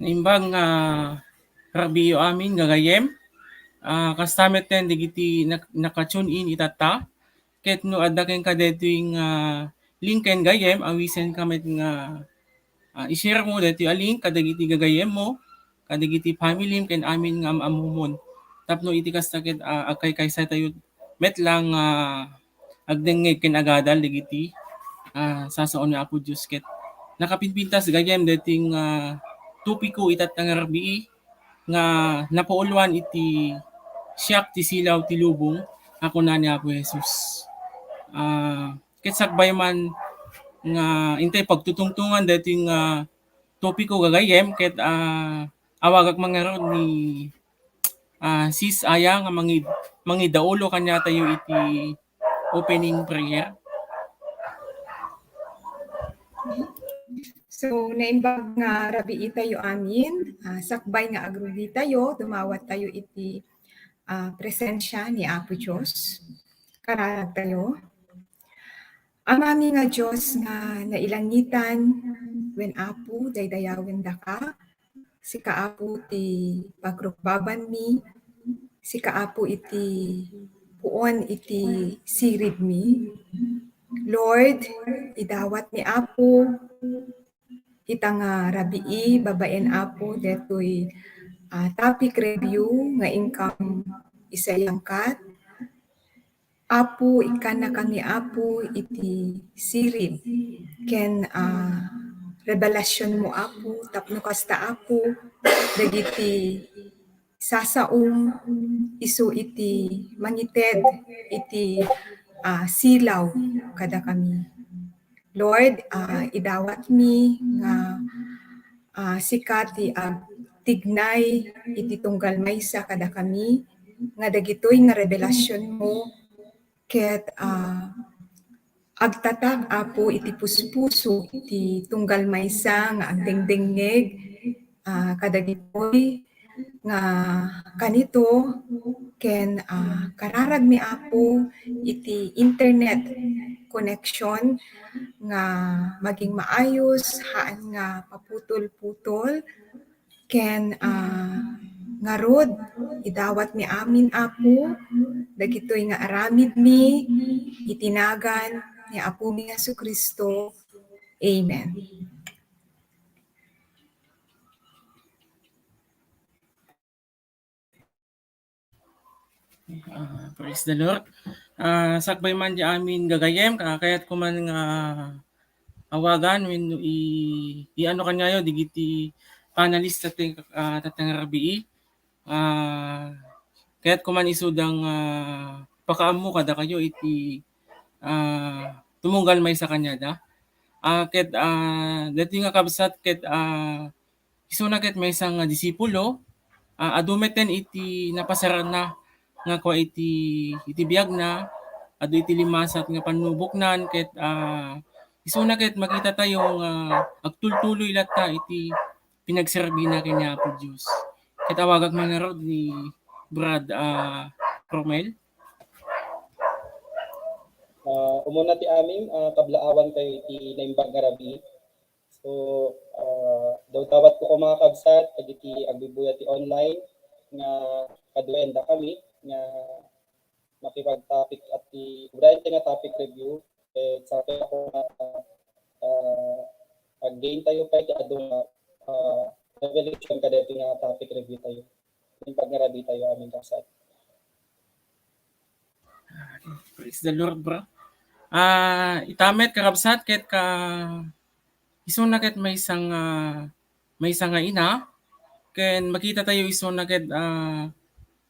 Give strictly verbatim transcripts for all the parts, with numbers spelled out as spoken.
Naimbag nga rabii amin gagayyem. Ah, kasta met ken dagiti nak-, naka-tune in itatta. Ket no adda kenka daytoy nga link ken gayyem, awisenka met nga, ah, i-share mo daytoy a link kadagiti gagayyemmo, kadagiti family ken amin nga am-ammomon. Tapno iti kasta ket, ah, agkaykaysatayo met lang, ah, agdengngeg ken agadal dagiti, ah, sasaon ni Apo Dios ket nakapinpintas gayyem daytoy nga topiko itatta nga rabii nga napauluan iti Siak ti Silaw ti Lubong a kuna ni Apo Jesus. Ah, ket sakbay man nga intay pagtutungtongan daytoy nga topiko gagayyem ket, ah, awagak man ngarud ni, ah, Sis Aya nga mangid-, mangidaulo kaniatayo iti opening prayer. So, naimbag nga rabii tayo amin, ah, sakbay nga agrubitayo, dumawat tayo iti, ah, presensia ni Apo Dios. Kararag tayo. Amami nga Dios nga nailangitan, wen Apo, daydayawendaka. Sika, Apo, ti pagrukbabanmi. Sika, Apo, iti puon iti siribmi. Lord, idawatmi, Apo, ita nga rabii babaen, Apo, detoy, ah, topic review nga inkam isayangkat. Apo, ikkannakami, Apo, iti sirib ken, ah, rebelasionmo, Apo, tapno kasta, Apo, dagiti sasaom isu iti mangited iti, ah, silaw kadakami. Lord, ah, idawatmi nga, ah, sika ti agtignay iti tunggal maysa kadakami, nga dagitoy nga rebelasionmo ket, ah, agtatak, Apo, iti puspuso ti tunggal maysa nga agdengdengngeg, ah, kadagitoy nga kanito ken, ah, kararagmi, Apo, iti internet connection nga maging maayos, haan nga paputol-putol, ken, ah, ngarud, idawatmi amin, Apo, dagitoy nga aramidmi iti nagan ni Apomi nga Jesu-Cristo. Amen. Ah, praise the Lord. Ah, sakbay man di amin gagayyem, ka-, kayat ko man nga awagan wenno i-, i-ano kaniayo digiti panelist ti, ah, tatta nga rabii. Ah, kayat ko man isuda nga, ah, pakaammo kadakayo iti, ah, tumunggal maysa kaniada. Ah, ket, ah, daytoy nga kabsat ket, ah, isuna ket maysa nga disipulo, ah, adu metten iti napasaranna nga kua iti, iti biagna, adu iti limasat nga pannuboknan ket, ah, isuna ket makitatayo nga agtultuloy latta iti pinagserbina ken ni Apo Dios. Ket awagak man ngarud ni Brad, ah, Romel. Ah, umuna ti amin, ah, kablaawan tayo iti naimbag nga rabii. So, ah, dawdawat ko koma, kabsat, dagiti agbuybuya ti online nga kaduaendakami nga makipag-topic at ti, ubrayan tayo nga topic review. Eh, sa akin ako nga, ah, ah, pag-gain tayo pa iti adu nga, ah, revelation kadaytoy nga topic review tayo. Naimbag nga rabii tayo amin, kabsat. Praise the Lord, bro. Ah, ita met, kakabsat, ket ka, isuna ket maysa nga, maysa nga ina, ken makitatayo isuna ket, ah,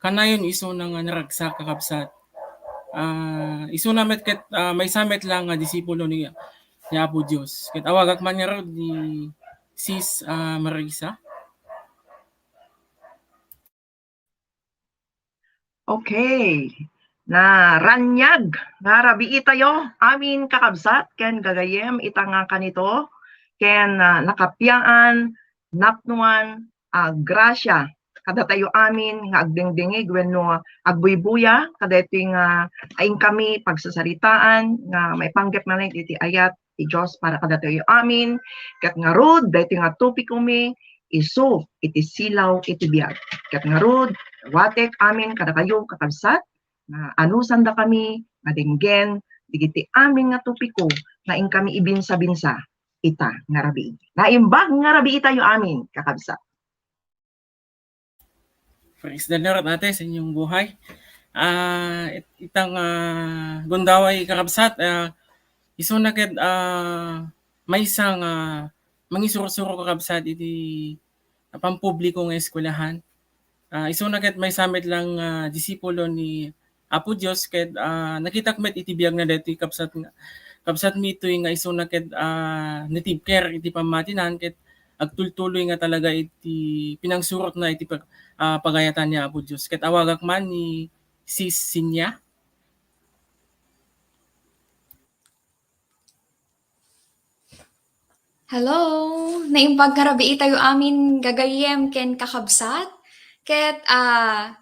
kanayon isuna nga naragsak, kakabsat. Ah, isuna met ket, ah, maysa met lang nga disipulo ni, ni Apo Dios. Ket awagak man ngarud ni Sis, ah, Marisa. Okay. Naraniag nga rabii tayo amin, kakabsat ken gagayyem, ita nga kanito ken, ah, nakapiaan, napnoan a grasia kadatayo amin nga agdengdengeg wenno agbuybuya kadaytoy nga ainkami pagsasaritaan nga maipanggep manen iti ayat ti Dios para kadatayo amin. Ket ngarud, daytoy nga topikomi, isu iti silaw iti biag. Ket ngarud, awatek amin kadakayo, kakabsat, nga anusandakami nga denggen dagiti amin nga topiko nga inkami ibinsa-binsa ita nga rabii. Naimbag nga rabiitayo amin, kakabsat. Praise the Lord, ate, sa inyong buhay. Ah, it-, itang, ah, gundaway, kakabsat, ah, isuna ket, ah, maysa nga mangisuro-suro, kakabsat, iti pampubliko nga eskwelahan. Ah, isuna ket maysa met lang, ah, disipulo ni Apo Dios ket, ah, nakitak met iti biag na daytoy kabsat nga, kabsat mi itoy nga isuna ket, ah, native care iti pammatinan ket agtultuloy nga talaga iti pinangsurotna iti pag-, ah, pagayatan ni Apo Dios. Ket awagak man ni Sis Sinya. Hello! Naimbag nga rabii tayo amin gagayyem ken kakabsat. Ket, ah,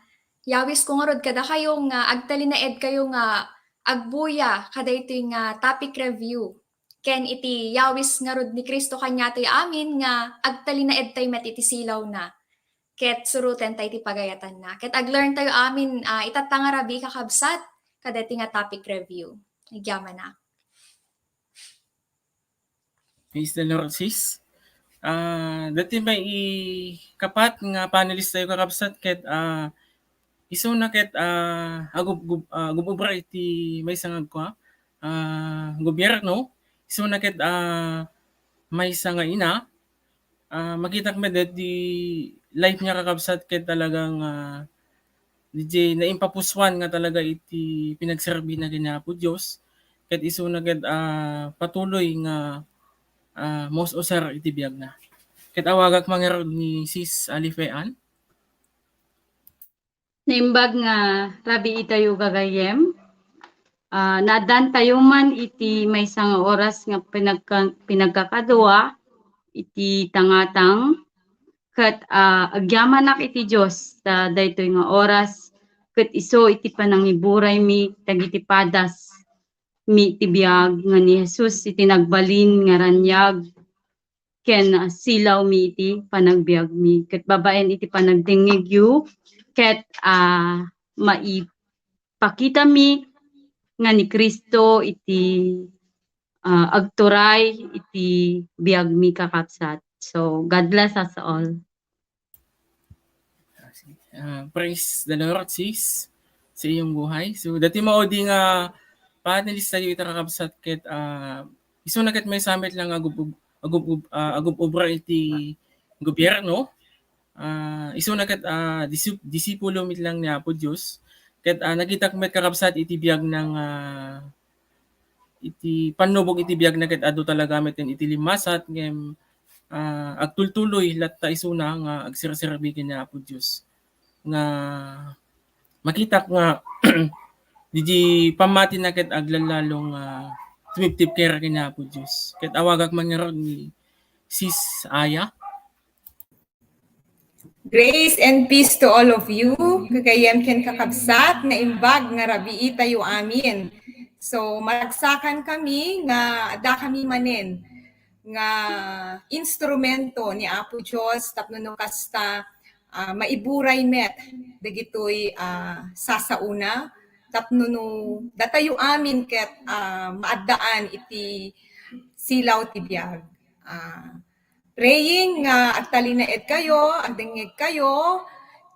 yawis ko ngarud kadakayo nga agtalinaed kayo nga agbuya kadaytoy nga topic review. Ken iti yawis ngarud ni Cristo kaniatayo amin nga agtalinaed tayo met iti silawna. Ket suroten tayo ti pagayatanna. Ket ag-learn tayo amin, ah, itatta nga rabii kakabsat kadaytoy nga topic review. Agyamanak. Praise the Lord, sis. Ah, dati may ikapat nga panelist tayo, kakabsat, ket, ah, isuna ket, ah, agub-, gub-, ah, agub-ubra iti maysa nga agkua, ah, gobierno. Isuna ket, ah, maysa nga ina. Ah, makitak met daydi life niya, kakabsat, ket talagang, ah, daydi naimpapusuan nga talaga iti pinagserbina ken ni Apo Dios. Ket isuna ket, ah, patuloy nga, ah, maus-usar iti biagna. Ket awagak man ngarud ni Sis Alife Ann. Naimbag nga rabii tayo gagayyem. Ah, naaddaantayo man iti maysa nga oras nga pinagka-, pinagkakadua iti tangatang. Ket, ah, agyamanak iti Dios ta daytoy nga oras ket isu iti panangiburaymi dagiti padas mi iti biag nga ni Jesus iti nagbalin nga raniag ken, ah, silawmi iti panagbiagmi. Ket babaen iti panagdengngegyo, ket, ah, maipakitami nga ni Cristo iti, ah, agturay iti biagmi, kakabsat. So, God bless us all. Ah, praise the Lord, sis, sa iyong buhay. So, dati maudi nga panelist tayo ita, kakabsat, ket, ah, isuna ket maysa met lang agub-, agub-, ah, agub-ubra iti gobierno. Ah, isuna ket, ah, disip-, disipulo met lang ni Apo Dios. Ket, ah, nakitak met, kakabsat, iti biag na nga, ah, iti pannubog iti biagna ket adu talaga met iti limmasat ngem, ah, agtultuloy latta isuna nga agserserbi ken ni Apo Dios. Nga makitak nga didi pammatina ket aglallalong, ah, tumiptipker ken ni Apo Dios. Ket awagak man ngarud ni Sis Aya. Grace and peace to all of you, gagayyem ken kakabsat, naimbag nga rabii tayo amin. So, maragsakan kami nga adda kami manen nga instrumento ni Apo Dios tapno no kasta, ah, maiburay met dagitoy, ah, sasaona tapno no datayo amin ket, ah, maaddaan iti silaw ti biag. Ah, praying nga agtalinaed kayo, agdengngeg kayo,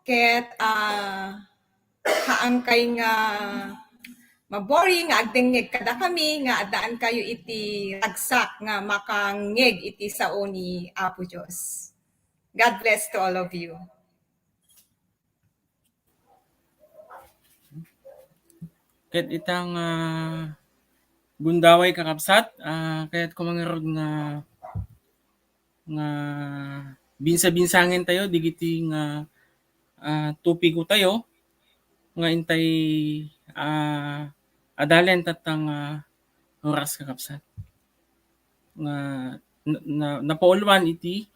ket, ah, haankay nga maboring nga agdengngeg kadakami nga addaan kayo iti ragsak nga makangngeg iti sao ni Apo Dios. God bless to all of you. Ket ita nga gundaway, kakabsat, ah, kayatko man ngarud nga, nga binsa-binsangen tayo digiti nga, ah, topiko tayo nga intay, ah, adalen tatta nga oras, kakabsat. Nga na, na, napauluan iti,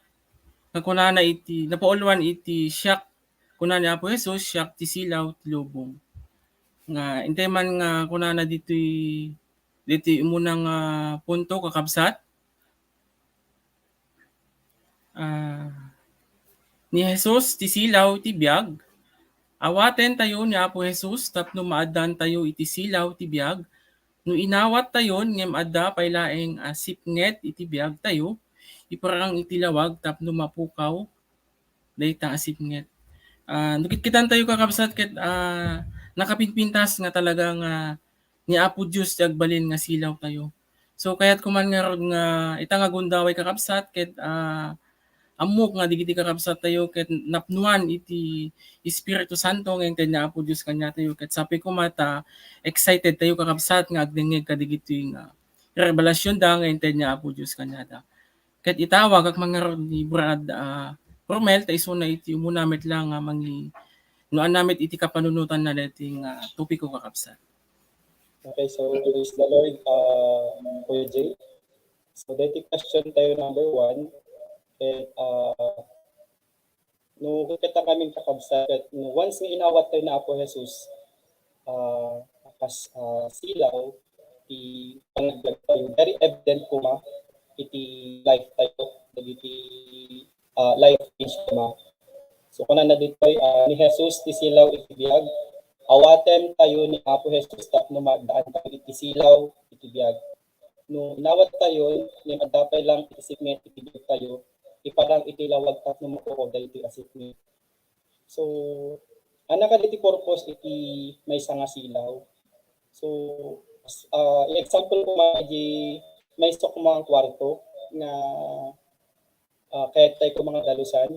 nga kunana iti, napauluan iti siak, kuna ni Apo Jesus, "Siak ti silaw ti lubong." Nga intay man nga kunana ditoy, ditoy umuna nga punto, kakabsat. Ah, Ni Jesus ti silaw ti biag. Awatentayo ni Apo Jesus tapno maaddaantayo iti silaw ti biag. No inawattayon ngem adda pay laeng a sipnget iti biagtayo, iparang iti lawag tapno mapukaw dayta a sipnget. Ah, no kitkitantayo, kakabsat, ket, ah, nakapinpintas nga talaga nga ni Apo Dios ti agbalin nga silawtayo. So, kayatko man ngarud nga ita nga gundaway, kakabsat, ket, ah, ammok nga dagiti kakabsattayo ket napnoan iti Espiritu Santo nga inted ni Apo Dios kaniatayo, ket sapay koma ta excited tayo, kakabsat, nga agdengngeg kadagitoy nga revelasionda nga inted ni Apo Dios kaniada. Ket ita, awagak man ngarud ni Brad, ah, Romel, ta isuna iti umuna met la nga mangi-, no, ania met iti kapanunotanna daytoy nga topiko, kakabsat. Okay, so praise the Lord, ah, Kuya Jay. So, daytoy question tayo number one. Ket, ah, no, kita kami, kakabsat, ket no, once nga inawattayo ni Apo Jesus, ah, kas, ah, silaw, ti panagbiag tayo, very evident koma iti life tayo, dagiti, ah, life change koma. So, kunana ditoy, ah, ni Jesus ti silaw iti biag, awatentayo ni Apo Jesus tapno maaddaantayo iti silaw iti biag. No inawattayon, ngem adda pay lang iti sipnget iti biagtayo, iparang iti lawag tapno mapukaw daytoy a sipnget. So, ania kadi ti purpose iti maysa nga silaw? So, as, ah, i-example ko man di maysa koma nga kwarto nga, ah, kayat tayo koma nga dalusan,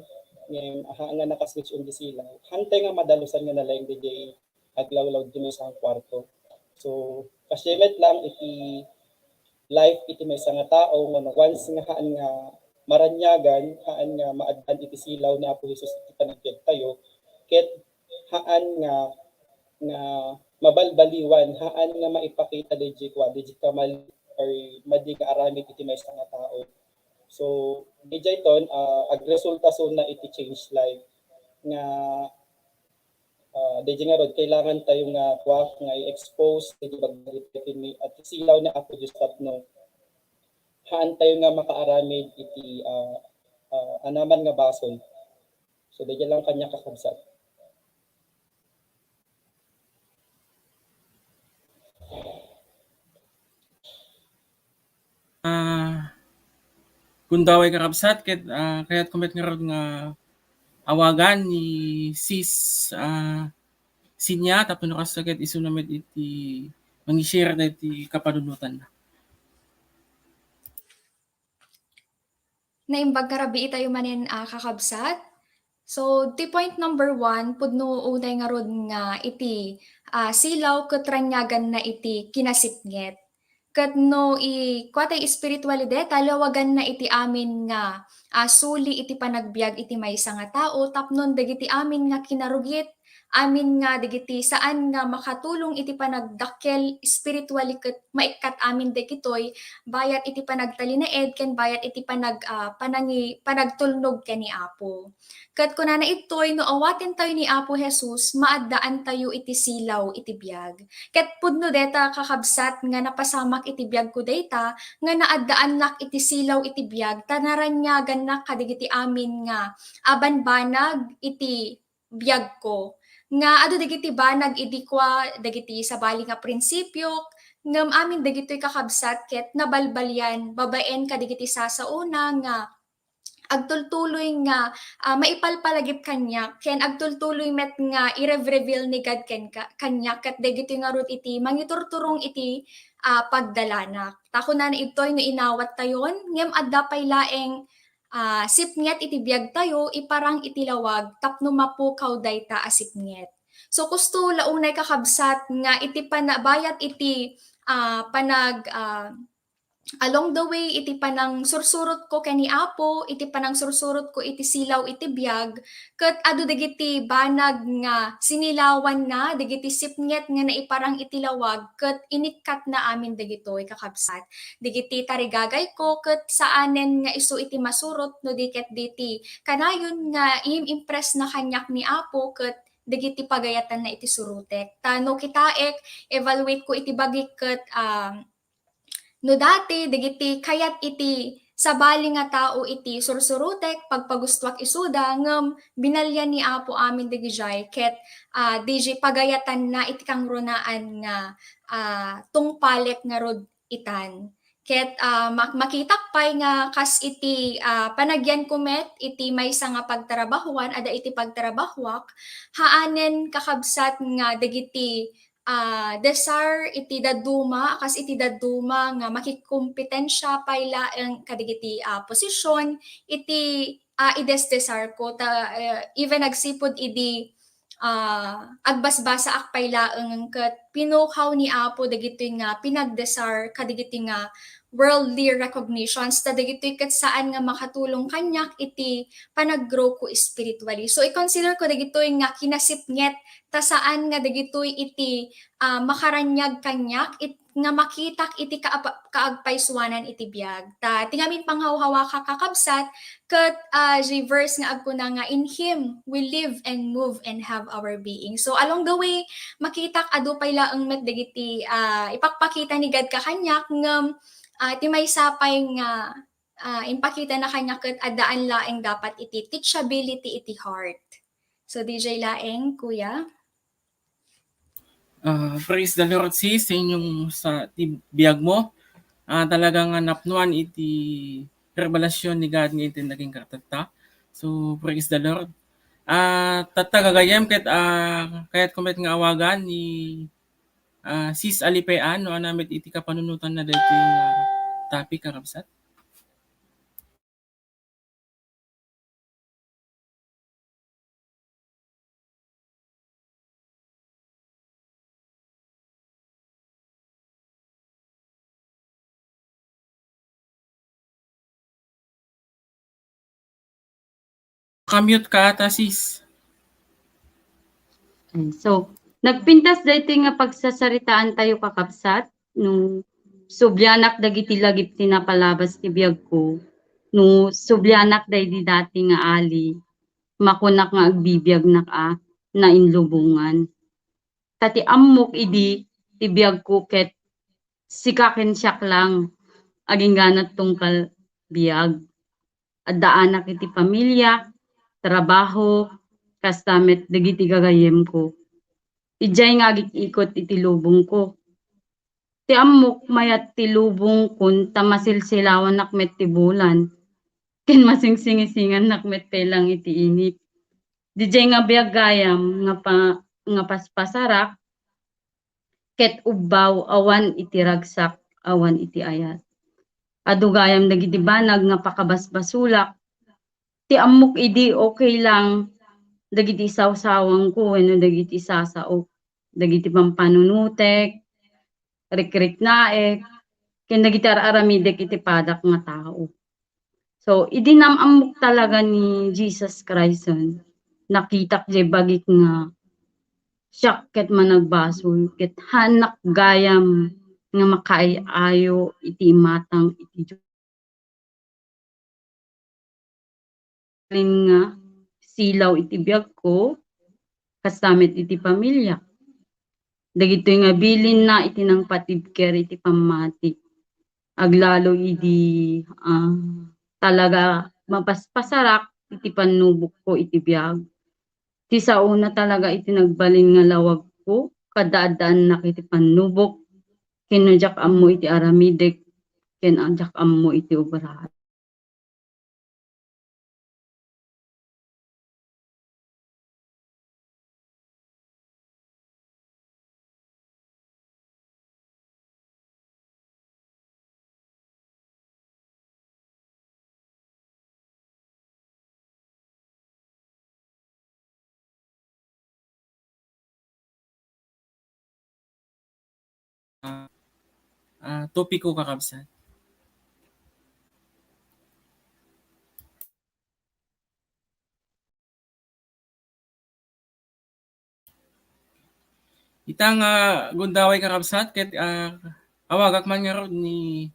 ngem aha nga naka-switch on di silaw, haantay nga madalusan nga nalaing di aglawlaw di maysa nga kwarto. So, kasdiay met lang iti life iti maysa nga tao nga no once nga haan nga maraniagan, haan nga maaddaan iti silaw ni Apo Jesus iti panagbiagtayo, ket haan nga, nga mabalbaliwan, haan nga maipakita daydiay kua, daydiay kamal or madi nga aramid iti maysa nga tao. So, daydiay ton, ah, agresulta suna iti change life nga, ah, daydiay ngarud, kailangan tayo nga kua, nga i-expose iti bagbaga iti mi-, at silaw ni Apo Dios tapno haan tayo nga makaaramid iti, ah, ah, anaman nga basol. So, daydiay lang kaniak, kakabsat. Ah, gundaway, kakabsat, ket, ah, kayatko met ngarud nga awagan ni Sis, ah, Sinya, tapno kasta ket isuna met iti mangi-share daytoy kapanunotanna. Naimbag nga rabii tayo manen, ah, kakabsat. So, ti point number one, pudno unay ngarud nga iti, ah, silaw ket raniaganna iti kinasipnget. Ket no i-, kua tay espiritualidad, talawaganna iti amin nga, ah, suli iti panagbiag iti maysa nga tao, tapnon dagiti amin nga kinarugit, amin nga dagiti saan nga makatulong iti panagdakkel spiritually ket maikkat amin dagitoy bayat iti panagtalinaed ken bayat iti panag-, ah, panangi-, panagtulnog ken ni Apo. Ket kunana ittoy, no awatentayo ni Apo Jesus, maaddaantayo iti silaw iti biag. Ket pudno dayta, kakabsat, nga napasamak iti biagko dayta, nga naaddaanak iti silaw iti biag, ta naraniagannak kadagiti amin nga a banbanag iti biagko, nga adu dagiti banag idi kua dagiti sabali nga prinsipiok, ngem amin dagitoy, kakabsat, ket nabalbalian babaen kadagiti sasaona nga agtultuloy nga, ah, maipalpalagip kaniak, ken agtultuloy met nga i-rev-, reveal ni God ken ka-, kaniak, ket dagitoy ngarud iti mangiturturong iti, ah, pagdalanak. Ta kunana ittoy, no inawattayon, ngem adda pay laeng ah, sipnget iti biagtayo, iparang iti lawag tapno mapukaw dayta a sipnget. So, kusto la unay, kakabsat, nga iti pana-, bayat iti, ah, panag-, ah, along the way, iti panangsursurotko ken ni Apo, iti panangsursurotko iti silaw iti biag, ket adu dagiti banag nga sinilawanna dagiti sipnget nga naiparang iti lawag ket inikkatna amin dagitoy, kakabsat. Dagiti tarigagayko ket saanen nga isu iti masurot no di ket diti kanayon nga im-impressna kaniak ni Apo ket dagiti pagayatanna iti surotek. Ta no kitaek, evaluateko iti bagik ket, ah, no dati dagiti kayat iti sabali nga tao iti sursurutek, pagpagustuak isuda, ngem binalian ni Apo amin dagidiay ket, ah, didiay pagayatanna iti kangrunaan nga, ah, tungpalek ngarud itan. Ket, ah, mak-, makitak pay nga kas iti, ah, panagyanko met iti maysa nga pagtarabahuan, adda iti pagtarabahuak, haanen kakabsat nga dagiti ah, desire iti dadduma, kas iti dadduma nga makikompetensia pay laeng kadagiti, ah, posisyon iti, ah, idesdesire ko. Ta, eh, even agsipud idi, ah, agbasbasaak pay laeng ket pinukaw ni Apo dagitoy nga pinagdesire kadagiti nga worldly recognitions, ta dagitoy ket saan nga makatulong kaniak iti panag-grow ko spiritually. So, i-consider ko dagitoy nga kinasipnget ta saan nga dagitoy iti, ah, makaraniag kaniak it-, nga makitak iti kaapa-, kaagpaysuanan iti biag. Ta ti ngamin panghawhawak, kakabsat, ket, ah, di verse nga agkuna nga, "In Him we live and move and have our being." So, along the way, makitak adu pay laeng met dagiti, ah, ipakpakita ni God kakaniak, ngem, ah, ti maysa pay nga, ah, impakitana kaniak ket addaan laeng dapat iti teachability iti heart. So, didiay laeng, kuya. Ah, praise the Lord, sis, sa inyong sa ti biag mo. Ah, talaga nga napnuan iti revelasyon ni God nga iti naging kartatta. So, praise the Lord. Ah, tatta gagayyem ket, ah, kayat ko met nga awagan ni, ah, Sis Alipean no ania met iti kapanunotanna daytoy nga topic, kakabsat. Ka-mute ka ata, sis. Mm, so, nagpintas daytoy nga pagsasaritaan tayo, kakabsat, no sublianak dagiti lagip ti napalabas ti biagko, no sublianak daydi dati nga ali, makunak nga agbibiagnak a nainlubongan. Ta ti ammok idi ti biagko ket sika ken siak lang agingganat tungkal biag. Addaanak iti pamiliak, trabaho, kasta met dagiti gagayyemko. Idiay nga agik-ikot iti lubongko. Ti ammok, mayat ti lubongkon ta masilsilawanak met ti bulan, ken masingsingisingannak met pay lang iti init. Didiay nga biag gayam nga pa-, nga paspasarak, ket ubbaw awan iti ragsak, awan iti ayat. Adu gayam dagiti banag nga pakabasbasolak. Ti ammok idi okay lang dagiti isawsawangko wenno dagiti sasaok, dagiti pampanunotek, rikriknaek, ken dagiti ar-aramidek iti padak nga tao. So, idi naam-ammok talaga ni Jesus Christ, nakitak diay bagik nga siak ket managbasol, ket haanak gayam nga makaay-ayo iti imatang iti Dios. Bilin nga silaw iti biagko, kasta met iti pamiliak. Dagitoy nga bilinna iti nangpatibker iti pammati. Aglalo idi, ah, talaga mapaspasarak iti pannubokko iti biag. Ti saona talaga iti nagbalin nga lawagko, kada addaannak iti pannubok, ken no diak ammo iti aramidek, ken diak ammo iti obraak. Ah, ah, topiko, kakabsat. Ita nga gundaway, kakabsat, ket, ah, awagak man ngarud ni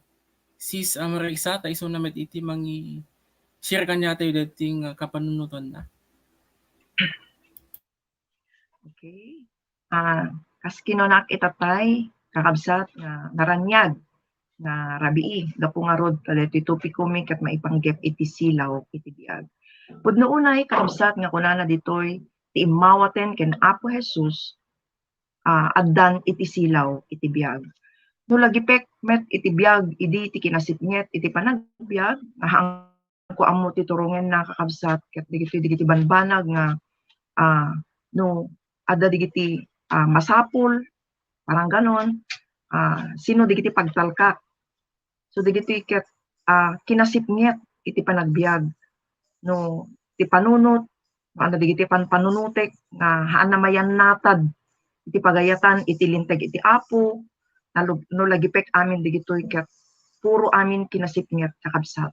Sis, ah, Marisa, ta isuna met iti mangi-share kaniatayo daytoy nga kapanunotanna. Okay. Ah, kas kinunak ita pay, kakabsat, nga naraniag nga rabii, gapu ngarud kadaytoy topikomi ket maipanggep iti silaw iti biag. Pudno unay, kakabsat, nga kunana ditoy, ti immawaten ken Apo Jesus, ah, addan iti silaw iti biag. No lagipek met iti biag idi ti kinasipnget iti panagbiag, nga haanko ammo ti turongenna, kakabsat, ket dagitoy dagiti banbanag nga, ah, no adda dagiti, ah, masapul, parang ganon, ah, sino dagiti pagtalkak. So, dagitoy ket, ah, kinasipnget iti panagbiag. No, ti panunot, no, adda dagiti pan-, panunotek nga haan a mayannatad iti pagayatan iti linteg iti Apo, nalub-, no lagipek amin dagitoy ket puro amin kinasipnget, kakabsat.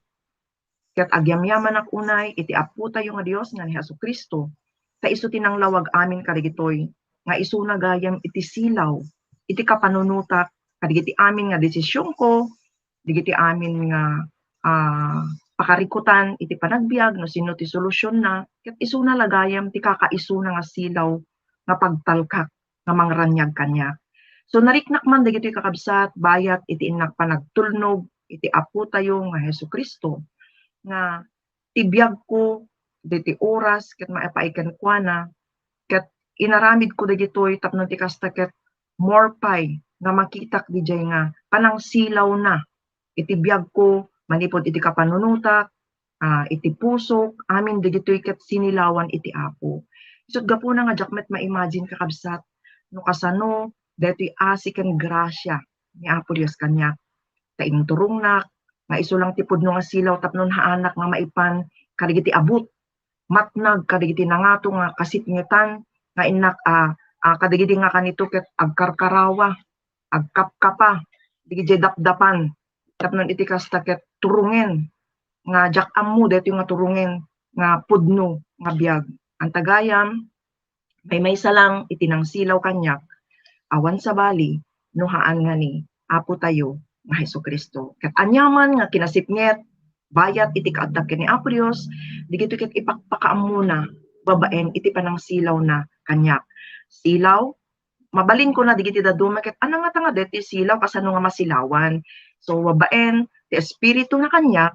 Ket agyamyamanak unay iti Apotayo nga Dios nga ni Jesu-Cristo, ta isu ti nanglawag amin kadagitoy, nga isuna gayam iti silaw, iti kapanunotak, kadagiti amin nga desisionko, dagiti amin nga, ah, pakarikutan iti panagbiag, no sino ti solusionna, ket isuna la gayam ti kakaisuna nga silaw nga pagtalkak nga mangraniag kaniak. So, nariknak man dagitoy, kakabsat, bayat iti innak panagtulnog iti Apotayo nga Jesu-Cristo, nga ti biagko, diti oras, ket maipaay kenkuana, ket inaramidko dagitoy tapno ti kasta ket more pay nga makitak didiay nga panangsilawna iti biagko, manipud iti kapanunotak, ah, iti pusok, amin dagitoy ket sinilawan iti Apo. Isut' gapuna nga diak met ma-imagine, kakabsat, no kasano daytoy asi ken grasia ni Apo Dios kaniak. Ta inturongnak nga isu lang ti pudno nga silaw tapno haanak nga maipan kadagiti abut, matnag kadagiti nangato nga kasipngetan nga innak a, a, kadagidi nga kanito ket agkarkarawa, agkapkapa, dagiti dapdapan, tapno iti kasta ket turongen nga diak ammo daytoy nga turongen nga pudno nga biag. Anta gayam, maymaysa lang iti nangsilaw kaniak, awan sabali no haan nga ni Apotayo nga Jesu-Cristo. Ket aniaman nga kinasipnget, bayat iti kaaddak ken ni Apo Dios, dagitoy ket ipakpakaammona babaen iti panangsilawna kaniak. Silaw, mabalinko na dagiti dadduma ket, "Ania ngata nga daytoy silaw, kasano nga masilawan?" So, babaen ti Espiritu na kaniak,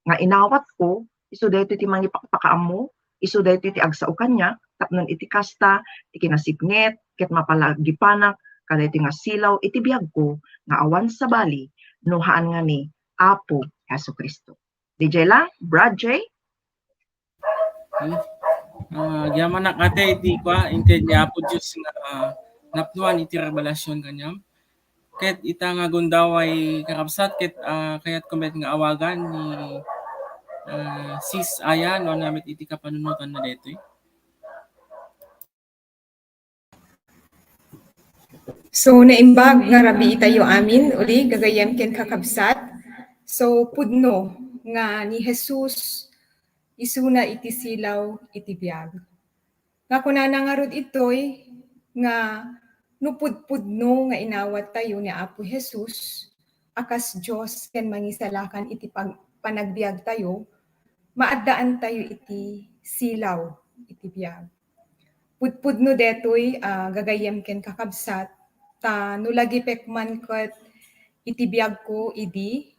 nga inawatko, isu daytoy ti mangipakpakaammo, isu daytoy ti agsao kaniak, tapno iti kasta, ti kinasipnget, ket mapalagipanak kadaytoy nga silaw iti biagko nga awan sabali no haan nga ni Apo Jesu-Cristo. Didiay la, Brad J? Hmm. Ah, agyamanak, ate, iti kua, inted ni Apo Dios nga, ah, napnoan iti revelasyon kaniam. Ket ita nga gundaway, kakabsat, ket, ah, kayatko met nga awagan ni, ah, Sis Aya, no, ania met iti kapanunotanna daytoy. So, naimbag nga rabii itayo amin, uli, gagayyem ken kakabsat. So, pudno nga ni Jesus, isuna iti silaw iti biag. Nga kunana ngarud itoy nga no pudpudno nga inawat tayo ni Apo Jesus a kas Dios ken Mangisalakan iti pag-, panagbiag tayo, maaddaan tayo iti silaw iti biag. Pudpudno detoy, ah, gagayyem ken kakabsat, ta no lagipek man ket iti biagko idi,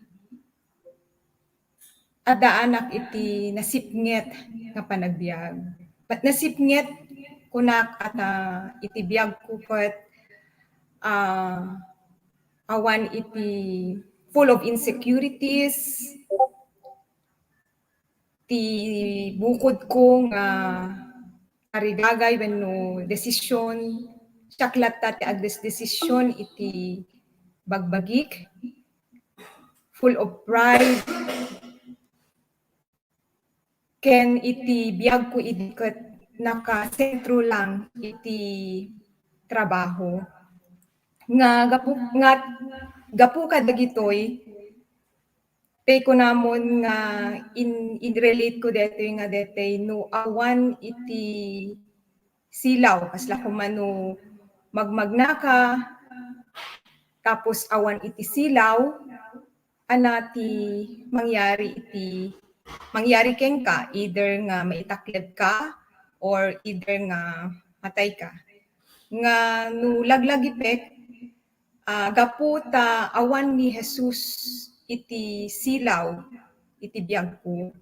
addaanak iti nasipnget nga panagbiag. But nasipnget, kunak, ata iti biagko ket, ah, awan iti full of insecurities, ti bukodko nga tarigagay wenno desisyon, siak latta ti agdesdesisyon iti bagbagik, full of pride, ken iti biagko idi ket nakasentro lang iti trabaho. Nga gapu, nga gapu kadagitoy, tay kunamon nga in, in-relate ko detoy nga detoy no awan iti silaw, kasla koma no magmagnaka, tapos awan iti silaw, ania ti mangyari iti, mangyari kenka, either nga maitakledka or either nga matayka. Nga no laglagipek, Ah, gapu ta awan ni Jesus iti silaw iti biagko,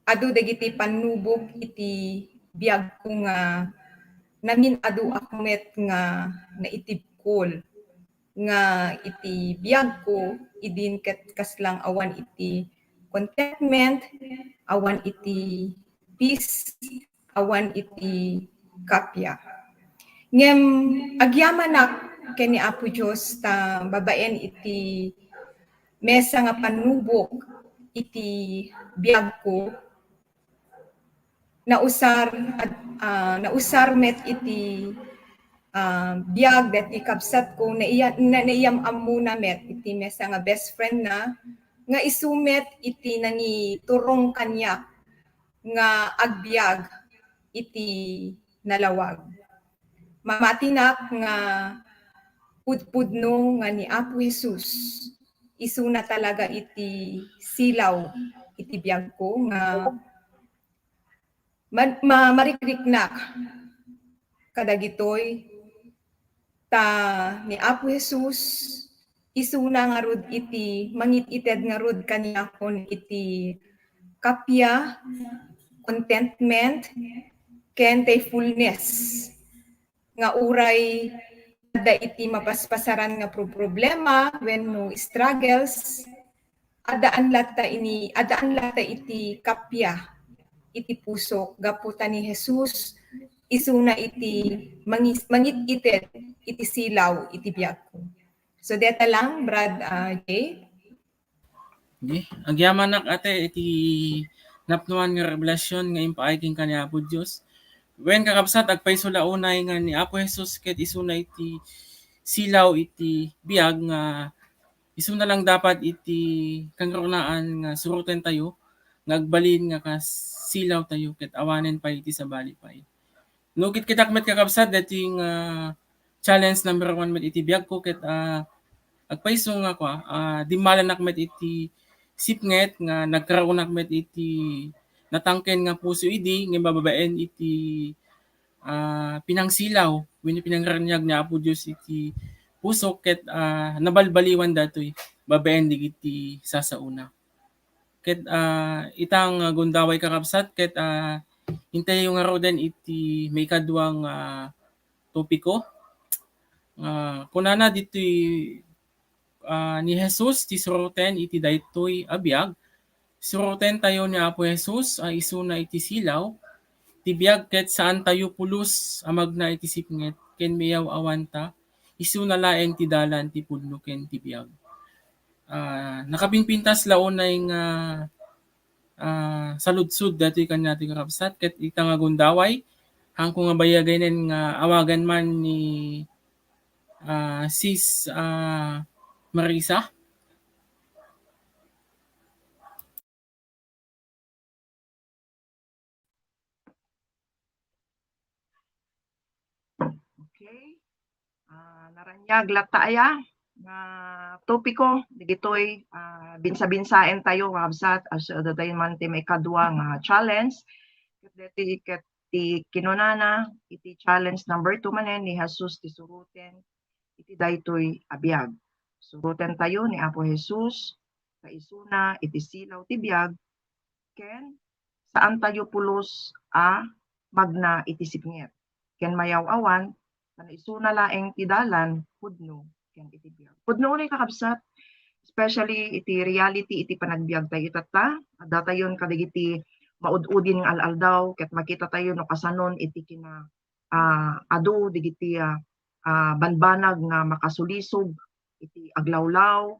adu dagiti pannubok iti biagko nga namin-aduak met nga naitibkol, nga iti biagko idin ket kaslang awan iti contentment, awan iti peace, awan iti kappia. Ngem agyamanak ken ni Apo Dios ta babaen iti mesa nga pannubok iti biagko, nausar, ah, nausar met iti, ah, biag dati kabsatko, naiya-, na-, naiyam-ammona met iti mesa nga best friend na, nga isu met iti nangiturong kaniak nga agbiag iti nalawag. Mamatinak nga pudpudno nga ni Apo Jesus, isuna talaga iti silaw iti biagko nga ma-, ma-, marikriknak kadagitoy, ta ni Apo Jesus, isuna ngarud iti mangit-ited ngarud kaniakon iti kappia, contentment, ken thankfulness nga uray adda iti mapaspasaran nga pro-, problema wenno struggles, addaan latta ini, addaan latta iti kappia iti pusok gapu ta ni Jesus isuna iti mangis-, mangit-ited iti silaw iti biagko. So, deta lang, Brad, ah, Jay. Di, agyamanak, ate, iti napnuan nga revelasyon nga impaay kenka ni Apo Dios. Wen, kakabsat, agpayso la unay nga ni Apo Jesus ket isuna iti silaw iti biag nga isuna lang dapat iti kangrunaan nga surotentayo nga agbalin nga kas-, silawtayo ket awanen pay iti sabali pay. No, kitkitak met, kakabsat, daytoy nga challenge number one met iti biagko ket, ah, agpayso nga kua, ah, dimmalanak met iti sipnget nga nagkaraonak met iti natangken nga puso idi nga babaen iti, ah, pinangsilaw wenno pinangraniag ni Apo Dios iti puso ket, ah, nabalbaliwan datoy babaen dagiti sasaona. Ket, ah, ita nga gundaway, kakabsat, ket, ah, intayo ngaruden iti maikadua nga topiko. Ah, kunana ditoy, ah, ni Jesus ti suroten iti daytoy a biag, surotentayo ni Apo Jesus a isuna iti silaw ti biag ket saantayo pulos a magna iti sipnget ken miyaw-awanta isuna laeng ti dalan ti pudno ken ti biag. Ah, nakapinpintas la unay nga, ah, saludsod daytoy kaniatoy, kakabsat, ket ita nga gundaway, haanko nga bayagenen nga awagan man ni, ah, Sis, ah, Marisa. Okay. Ah, naraniag latta aya nga topiko dagitoy, ah, binsa-binsaentayo, kakabsat, as, ah, daytoy man ti maikadua nga challenge. Ket daytoy ket ti kinunana iti challenge number two manen ni Jesus ti suroten iti daytoy a biag. Surotentayo ni Apo Jesus ta isuna iti silaw ti biag ken saantayo pulos a magna iti sipnget ken mayaw-awan, ta isuna laeng ti dalan, pudno, ken iti biag. Pudno unay, kakabsat, especially iti reality iti panagbiagtayo itatta, addatayon kadagiti maud-udin nga al-aldaw ket makitatayo no kasanon iti kina-, ah, adu dagiti, ah, ah, banbanag nga makasulisog iti aglawlaw,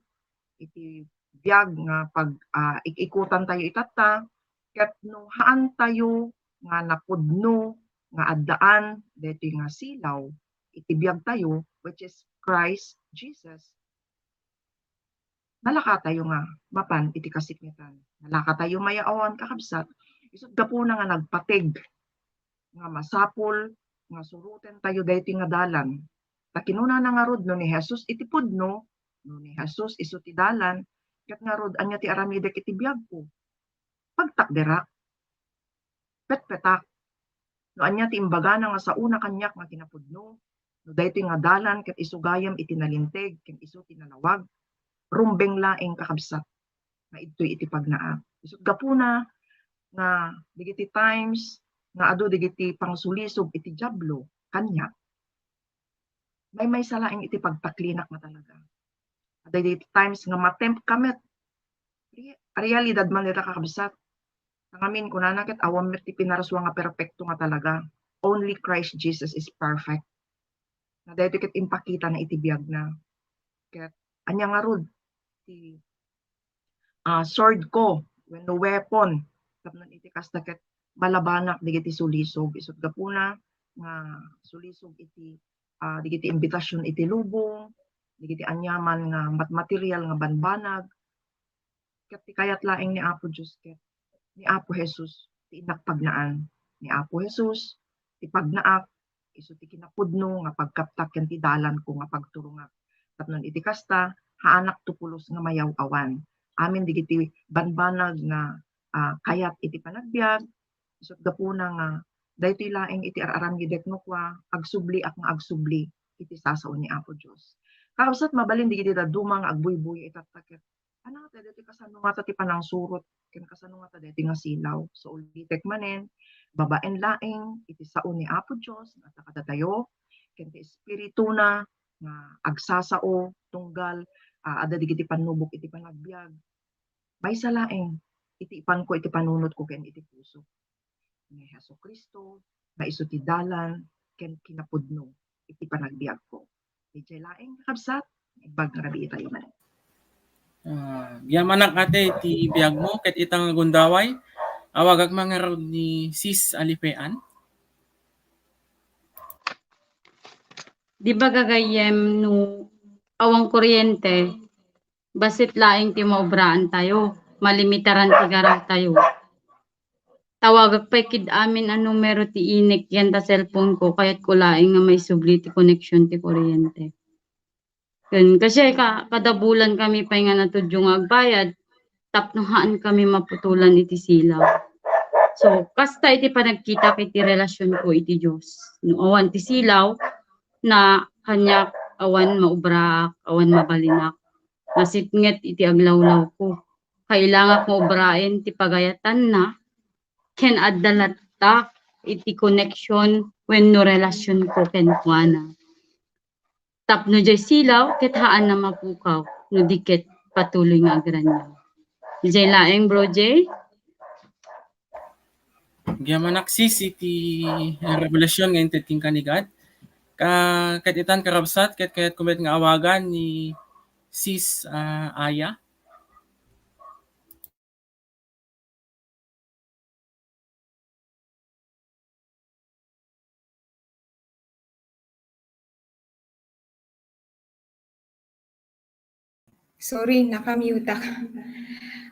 iti biag nga pag-, ah, ik-ikutantayo itatta, ket no haantayo nga napudno nga addaan daytoy nga silaw iti biagtayo, which is Christ Jesus, nalakatayo nga mapan iti kasipngetan. Nalakatayo mayawan, kakabsat, isut' gapuna nga nagpateg nga masapul nga surotentayo daytoy nga dalan. Ta kinunana ngarud, no ni Jesus iti pudno, no ni Jesus isu ti dalan, ket ngarud, ania ti aramidek iti biagko? Pagtakderak. Petpetak. No ania ti imbagana nga saona kaniak nga kinapudno, No daytoy nga dalan ket isu gayam iti nalinteg ken isu ti nalawag, rumbeng laeng, kakabsat, nga idtoy iti pagnaak. Isut' gapuna nga dagiti times nga adu dagiti pangsulisog iti Diablo kaniak, maymaysa laeng iti pagtaklinak nga talaga. Dagiti times nga ma-tempt ka met, re-, realidad man ita, kakabsat. Ngamin, kunana ket awan met ti pinarasua nga perpekto nga talaga. Only Christ Jesus is perfect. Nga daytoy ket impakitana iti biagna. Ket ania ngarud ti, ah, sword ko wenno weapon tapno iti kasta ket malabanak dagiti sulisog. Isut' gapuna nga sulisog iti, ah, dagiti imbitasion iti lubong, dagiti aniaman nga mat-, material nga banbanag, ket ti kayat laeng ni Apo Dios ket ni Apo Jesus ti innak pagnaan. Ni Apo Jesus ti pagnaak, isu ti kinapudno nga pagkaptak ken ti dalanko nga pagturongak. Tapno iti kasta, haanak to pulos nga mayaw-awan. Amin dagiti banbanag nga, ah, kayat iti panagbiag, isut' gapuna nga daytoy laeng iti ar-aramidek no kua, agsubliak nga agsubli iti sasao ni Apo Dios. Kakabsat, mabalin dagiti dadduma nga agbuybuya itatta ket, ano ngata daytoy, kasano ngata ti panangsurot ken kasano ngata daytoy nga silaw? So, ulitek manen, babaen laeng iti sao ni Apo Dios nga adda kadatayo, ken ti Espirituna nga agsasao tunggal, ah, adda dagiti pannubok iti panagbiag. Maysa laeng iti ipanko iti panunotko ken iti puso ni Jesu-Cristo nga isu ti dalan ken kinapudno iti panagbiagko. Idiay laeng, kakabsat, ibagbagi tayo manen. Ah, agyamanak, ate, iti biagmo, ket ita nga gundaway, awagak man ngarud ni Sis Alife Ann. Di ba gagayyem no awan kuryente, bassit laeng ti maobraan tayo, malimitaran ti garaw tayo. Tawagak pay kid amin a numero ti inek yan ta cellphone ko, kayat ko laeng nga maisubli ti connection ti kuryente. Ken, kasi ka-, kada bulan kami pay nga natudyo nga agbayad, tapno haan kami maputolan iti silaw. So, kasta iti panagkitak iti relasyonko iti Dios. No awan ti silaw, na kaniak awan maubraak, awan mabalinak. Nasipnget iti aglawlawko. Kailangak nga ubraen ti pagayatanna ken adda latta iti connection wenno relasyonko kenkuana. Tapno diay silaw ket haanna mapukaw no di ket patuloy nga agranniaw. Diay laeng, Bro Jay? Agyamanak, sis, iti revelasyon nga inted kenka ni God. Ka-, ket itan, kakabsat, ket kayatko met nga awagan ni Sis, ah, Aya. Sorry, naka-mute ak.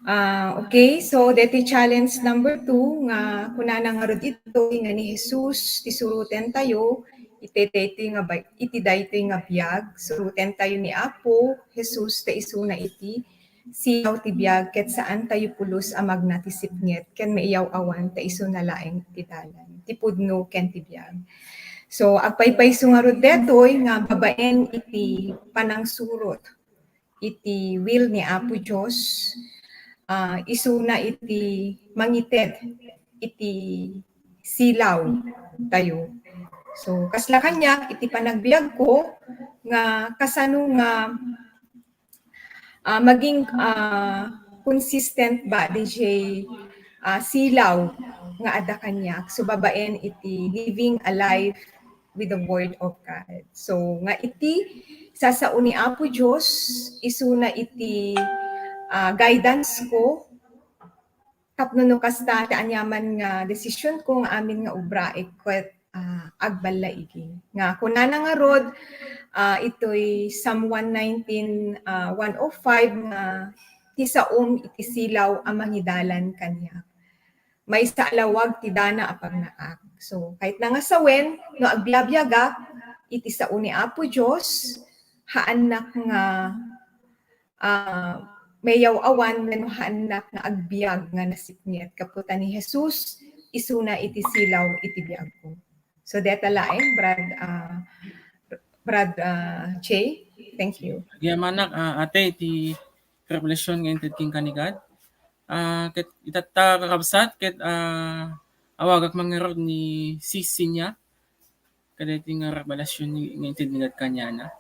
Ah, okay, so daytoy challenge number two nga kunana ngarud ito nga ni Jesus ti surotentayo iti daytoy nga bay-, iti daytoy nga biag, surotentayo ni Apo Jesus ta isuna iti silaw ti biag ket saantayo pulos a magna ti sipnget ken maiyaw-awan ta isuna laeng ti dalan, ti pudno ken ti biag. So, agpaypayso ngarud daytoy nga babaen iti panangsurot iti will ni Apo Dios, ah, isuna iti mangited iti silaw tayo. So, kasla kaniak iti panagbiagko nga kasano nga ah, maging, ah, consistent ba diay, ah, silaw nga adda kaniak? So, babaen iti living a life with the Word of God. So, nga iti sasao ni Apo Dios, isuna iti, ah, guidance ko, tapno no kasta ti aniaman nga desisyonko nga amin nga ubraek ket, ah, agballaigi. Nga kunana ngarud, ah, itoy Psalm one nineteen, ah, one oh five nga, "Ti saom iti silaw a mangidalan kaniak. Maysa a lawag ti dana a pagnaak." So, kayatna nga sawen, no agbiabiagak iti sao ni Apo Dios, haannak nga ah, mayaw-awan wenno haannak nga agbiag nga nasipnget gapu ta ni Jesus isuna iti silaw iti biagko. So, deta laeng, Brad, ah, Brad, ah, Che. Thank you. Agyamanak, ah, ate, iti revelation nga inted kenka ni God. Ah, ket itatta, kakabsat, ket, ah, awagak man ngarud ni Sis Sinya. Kadaytoy nga revelation ni, nga inted ni God kaniana.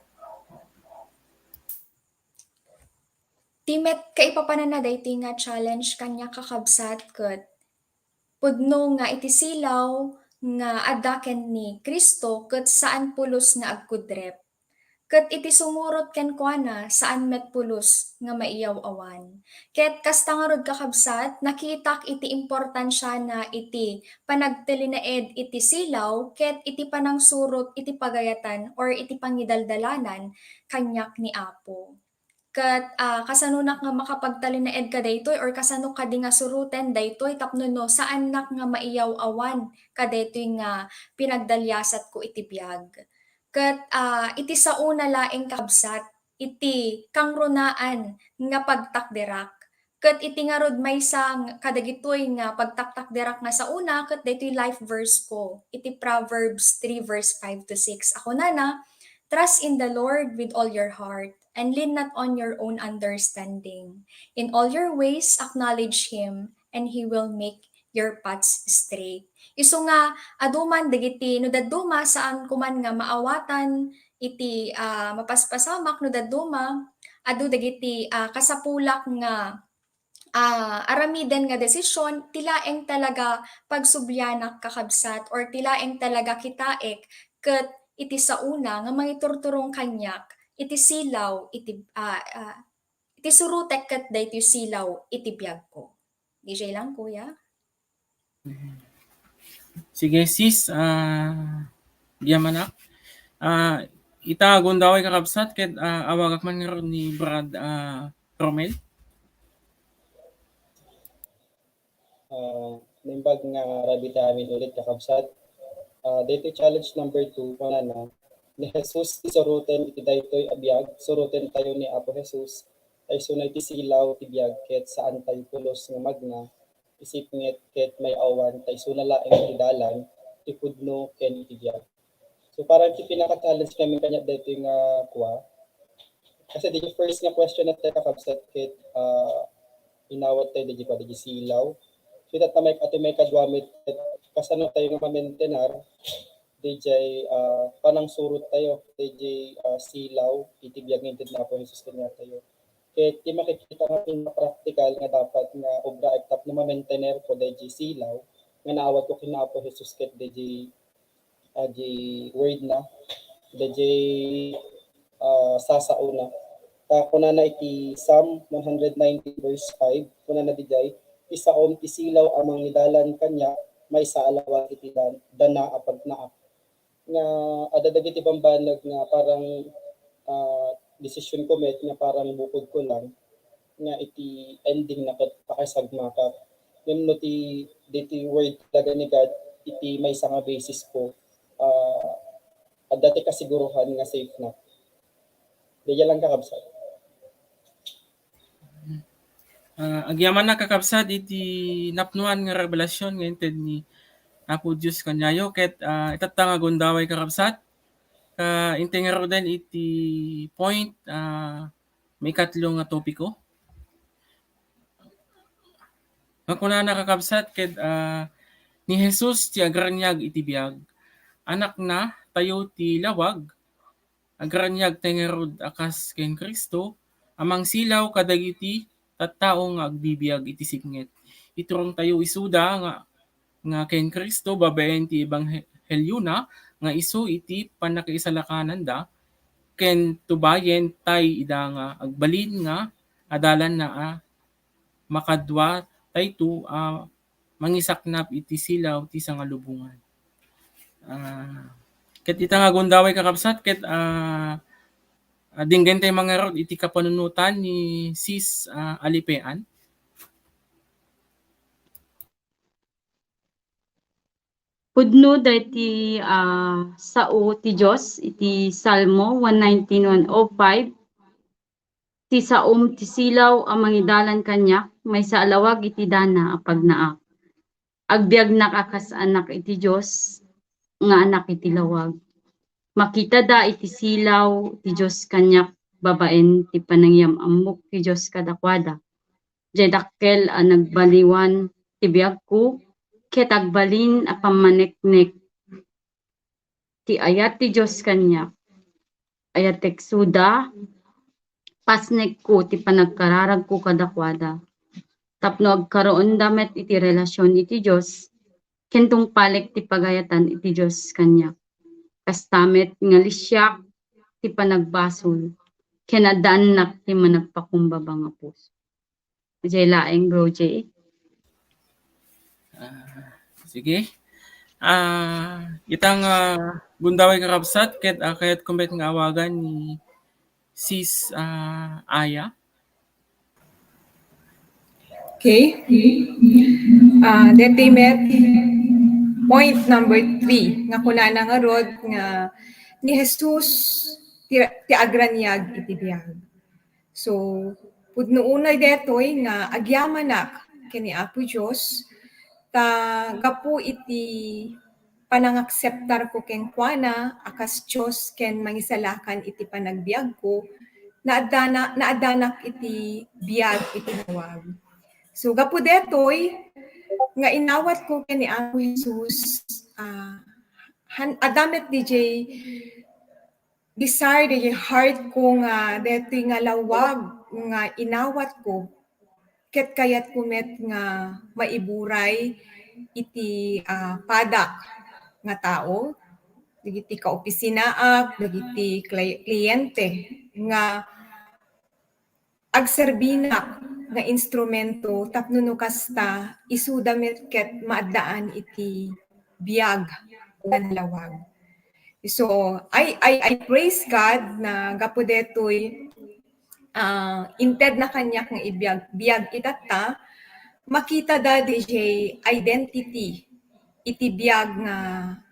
Ti met kaipapananna daytoy nga challenge kaniak, kakabsat, ket pudno nga iti silaw nga adda ken ni Cristo ket saan pulos nga agkudrep. Ket iti sumurot kenkuana, saan met pulos nga maiyaw-awan. Ket kasta ngarud, kakabsat, nakitak iti importansiana iti panagtalinaed iti silaw ket iti panangsurot iti pagayatan or iti pangidaldalanan kaniak ni Apo. Ket, ah, kasanonak nga makapagtalinaed kadaytoy or kasano kadi nga suroten daytoy tapno no saannak nga maiyaw-awan kadaytoy nga pinagdaliasatko iti biag. Ket, ah, iti saona laeng, kakabsat, iti kangrunaan nga pagtakderak. Ket iti ngarud maysa nga kadagitoy nga pagtaktakderak nga saona, ket daytoy life verse ko iti Proverbs three verse five to six. A kunana, "Trust in the Lord with all your heart, and lean not on your own understanding. In all your ways, acknowledge Him, and He will make your paths straight." Isu nga, adu man dagiti, no dadduma, saan ko man nga maawatan iti, ah, mapaspasamak, no dadduma, adu dagiti, ah, kasapulak nga, ah, aramiden nga desisyon, ti laeng talaga pagsublianak, kakabsat, or ti laeng talaga kitaek ket iti saona nga mangiturturong kaniak iti silaw, iti, ah, ah, iti surotek ket daytoy silaw iti biagko. D J lang, kuya. Sige, sis, ah, agyamanak. Ah, ita gundaway, kakabsat, ket, ah, awagak man ngarud ni Brad, ah, Romel. Ah, naimbag nga rabii ti amin ulit, kakabsat. Ah, daytoy challenge number two, kunana, ni Jesus ti suroten iti daytoy a biag, suroten tayo ni Apo Jesus, ta isuna iti silaw ti biag, ket saan tayo pulos nga magna, isipnget ket may-awan, ta isuna laeng ti dalan, ti pudno, ken iti biag. So, parang ti pinaka-challenge kami kaniak daytoy nga kua. Kasi daytoy first nga question natta, kakabsat, ket, ah, inawat tayo daytoy kua, daytoy silaw. So, itatta may, atoy maikadua met, ket kasano tayo nga mamaintenar daytoy, ah, panangsurot tayo daytoy, ah, silaw iti biag nga inted ni Apo Jesus kaniatayo. Ket ti makikita nga pinaka-practical nga dapat nga obraek tapno mamaintenar ko daytoy silaw nga naawatko ken ni Apo Jesus ket daytoy, ah, daytoy word na, daytoy, ah, sasaona. Ta kunana iti Psalm one hundred nineteen verse five, kunana daytoy, "Ti saom ti silaw a mangidalan kaniak, maysa a lawag iti dan-, dana a pagnaak." Nga adda dagiti bambanag nga parang, ah, desisyon ko met nga parang bukod ko lang nga iti ending na ket pakasagmakak. Ngem no ti, daytoy word talaga ni God, iti maysa nga basis ko, ah, adda ti kasiguruhan nga safe na. Dayta lang, kakabsat. Ah, agyamanak, kakabsat, iti napnoan nga revelasyon nga inted ni Apo Dios kaniayo, ket, ah, itatta nga gundaway, kakabsat, ka inted ngaruden iti point, ah, maikatlo nga topiko. Nga kunana, kakabsat, ket, ah, ni Jesus ti agraniag iti biag. Anakna tayo ti lawag, agraniag tayo ngarud a kas ken Cristo, a mangsilaw kadagiti tattao nga agbibiag iti sipnget. Iturongtayo isuda nga, nga ken Cristo babaen ti ebanghe-, ebanghelio na nga isu iti pannakaisalakananda, ken tubayen tay ida nga agbalin nga adalanna a makadua tayto a mangisaknap iti silaw ti sangalubongan. Ah, ket ita nga gundaway, kakabsat, ket, ah, ah, dinggen tay mangarud iti kapanunotan ni Sis, ah, Alipean. Pudno daytoy, ah, sao ti Dios iti Salmo one nineteen, one oh five. Ti saom ti silaw a mangidalan kaniak, maysa a lawag iti dana a pagnaak. Agbiagnak a kas anak iti Dios, nga anak iti lawag. Makitada iti silaw ti Dios kaniak babaen ti panangiyam-ammok ti Dios kadakuada. Diay dakkel a nagbaliwan ti biagko, ket agbalin a pammaneknek ti ayat ti Dios kaniak. Ayatek isuda, pasnekko ti panagkararagko kadakuada. Tapno agkaroonda met iti relasion iti Dios, ken tungpalek ti pagayatan iti Dios kaniak. Kasta met nga lisiak ti panagbasol, ken addaannak ti managpakumbaba nga puso. Diay laeng, Bro Jay. Ah, sige. Ah, itang, ah, gundaway kakabsat, ket, ah, kayatko met nga awagan ni Sis, ah, Aya. Okay. Ah, deti met point number three, nga kunana ngarud nga ni Jesus ti, ti agraniag iti biag. So, pudno unay detoy nga agyamanak ken ni Apo Dios, ta gapu iti panangakseptarko kenkuana a kas Dios ken Mangisalakan iti panagbiagko, naaddana-, naaddanak iti biag iti lawag. So, gapu detoy nga inawatko ken ni Apo Jesus, ah, han-, adda met diay desire diay heartko nga detoy nga lawag nga inawatko, ket kayatko met nga maiburay iti, ah, padak nga tao, dagiti kaopisinaak, dagiti kli-, kliyente nga agserbinak nga instrumento tapno no kasta, isuda met ket maaddaan iti biag nga nalawag. So, I, I, I praise God na gapu detoy, ah, intedna kaniak nga ibiag, biag itatta, makitada diay identity iti biag nga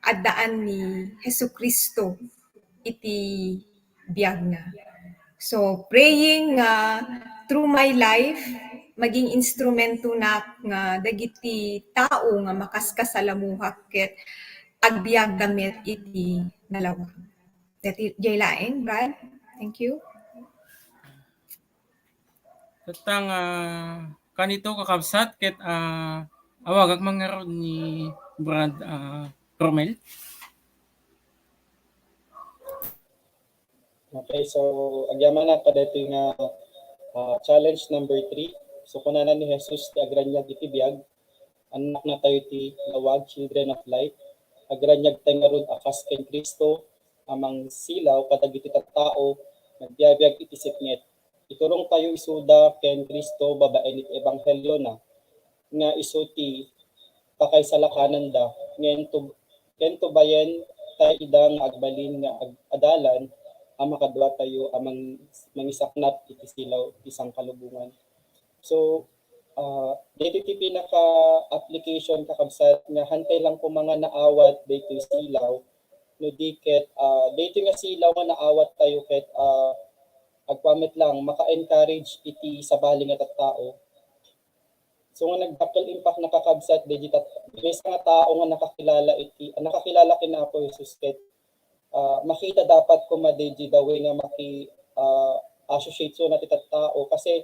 addaan ni Jesu-Cristo iti biagna. So, praying nga through my life, maging instrumentonak nga dagiti tao nga makaskasalamuhak ket agbiagda met iti nalawag. Dati, jay laeng, Brad. Thank you. Tattang, ah, kanito, kakabsat, ket, ah, awagak man ngarud ni Brad, ah, Romel. Okay, so, agyamanak kadaytoy nga, ah, challenge number three. So, kunana ni Jesus ti agraniag iti biag, annakna tayo ti lawag, children of light. Agraniag tayo ngarud a kas ken Cristo, a mangsilaw kadagiti tattao nga agbiagbiag iti sipnget. Iturong tayo isuda ken Cristo babaen iti ebanghelio na, nga isu ti pakaisalakanan da, ngem tub-, ken tubayen tayo ida nga agbalin nga ag-, adalan a makadua tayo a mang-, mangisaknap iti silaw ti sangkalubongan. So, ah, daytoy ti pinaka-application, kakabsat, nga hantay lang koma nga naawat daytoy silaw, no di ket, ah, daytoy nga silaw nga naawat tayo ket, ah, agpamet lang, maka-encourage iti sabali nga tattao. So, nga nagdakkel impact na, kakabsat, daydi tat-, maysa nga tao nga nakakilala iti, ah, nakakilala ken Apo Jesus ket, ah, makita dapat koma daydi the way nga maki-, ah, associate so na ti tattao kasi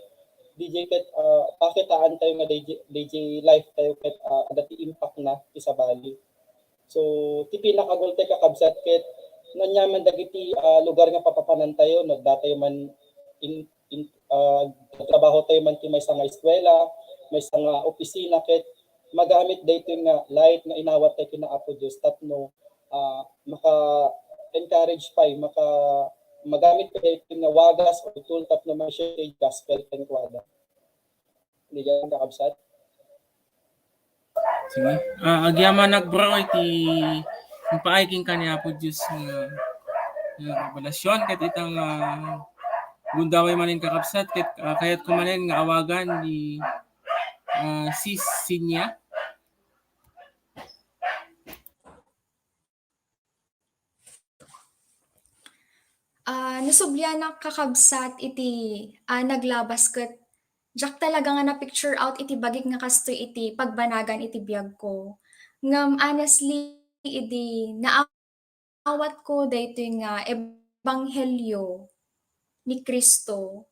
daydi ket, ah, pakitaan tayo nga daydi, daydi life tayo ket, ah, adda ti impact na ti sabali. So, ti pinakagultay, kakabsat, ket naniaman dagiti, ah, lugar nga papapanantayo, no, adda tayo man in, in, ah, trabaho tayo man ti maysa nga eskuela, maysa nga opisina, ket magamit daytoy nga light nga inawat tayo ken Apo Dios tapno, ah, maka-encourage pay, maka-, magamit pay daytoy nga wagas or tool tapno ma-share ti gospel kenkuada. Daydiay, kakabsat. Sige. Ah, agyamanak, bro, iti impaay kenka ni Apo Dios nga, nga revelasyon ket ita nga gundaway manen, kakabsat, ket, ah, kayatko manen nga awagan ni, ah, Sis Sinya. Ah, nasublianak, kakabsat, iti, ah, naglabas ket diak talaga nga na-picture out iti bagik nga kastoy iti pagbanagan iti biagko. Ngem honestly, idi naa-, awatko daytoy nga ebanghelio ni Cristo,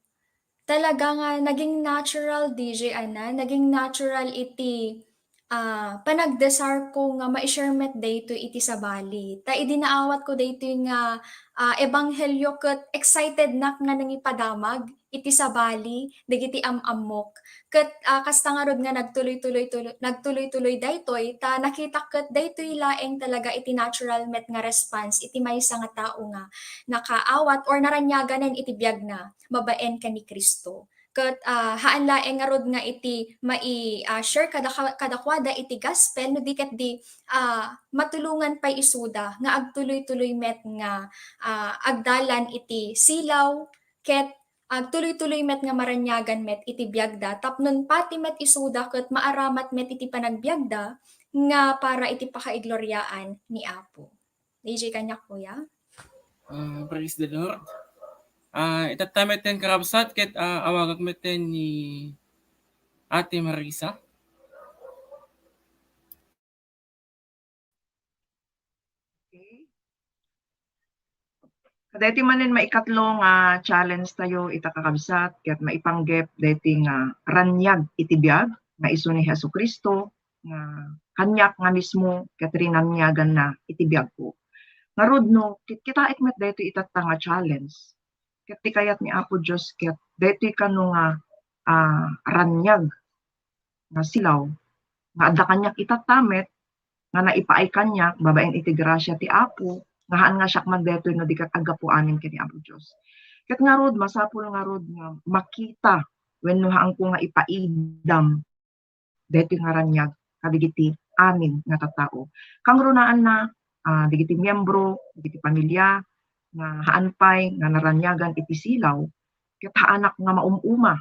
talaga nga naging natural, D J, ana, naging natural iti, ah, panagdesarko nga mai-share met daytoy iti sabali. Ta idi naawatko daytoy nga, ah, ebanghelio ket excitednak nga nangipadamag iti sabali dagiti am-ammok. Ket, ah, kasta ngarud nga nagtuloy-tuloy tulo-, nagtuloy-tuloy daytoy, ta nakitak ket daytoy laeng talaga iti natural met nga response iti maysa nga tao nga nakaawat or naraniaganan iti biagna babaen ken ni Cristo. Ket, ah, haan laeng ngarud nga iti mai-, ah, share kadaka-, kadakuada iti gospel, no di ket di, ah, matulongan pay isuda nga agtuloy-tuloy met nga, ah, agdalan iti silaw ket agtuloy-tuloy met nga maraniagan met iti biagda, tapno pati met isuda ket maaramat met iti panagbiagda nga para iti pakaigloriaan ni Apo. D J, kaniak, kuya. Ah, praise the Lord. Ah, itatta met ten, kakabsat, ket, ah, awagak met ten ni Ate Marisa. Okay. Kadaytoy manen maikatlo nga challenge tayo ita, kakabsat, ket maipanggep daytoy nga raniag iti biag nga isu ni Jesu-Cristo nga kaniak nga mismo ket rinaniaganna iti biagko. Ngarud, no kitkitaek met daytoy itatta nga challenge, ket ti kayat ni Apo Dios ket daytoy kano nga, ah, raniag nga silaw nga adda kaniak itatta met nga naipaay kaniak babaen iti grasia ti Apo, nga haan nga siak man daytoy no di ket aggapu amin ken ni Apo Dios. Ket ngarud, masapul ngarud nga makita wenno haanko nga ipaidam daytoy nga raniag kadagiti amin nga tattao. Kangrunaanna, ah, dagiti miembro, dagiti pamilia nga haan pay nga naraniagan iti silaw, ket haanak nga maum-uma.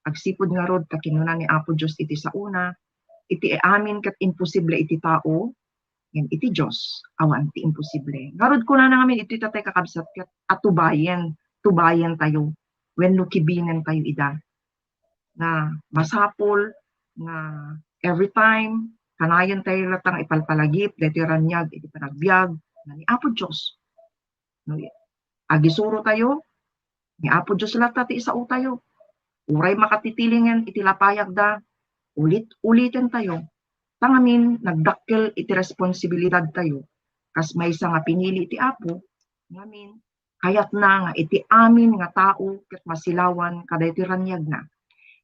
Agsipud ngarud ta kinuna ni Apo Dios iti saona, iti amin ket imposible iti tao, ngem iti Dios awan ti imposible. Ngarud, kunana ngamin iti tatay, kakabsat, ket atubayen, tubayen tayo, wenno kibinen tayo ida. Nga masapul nga every time, kanayon tayo latta nga ipalpalagip daytoy raniag iti panagbiag nga ni Apo Dios. No, agisuro tayo, ni Apo Dios latta ti isao tayo. Uray makatitilingen iti lapayagda, ulit-uliten tayo. Ta ngamin, nagdakkel iti responsibilidad tayo, kas maysa nga pinili ti Apo, ngamin, kayatna nga iti amin nga tao ket masilawan kadaytoy raniagna.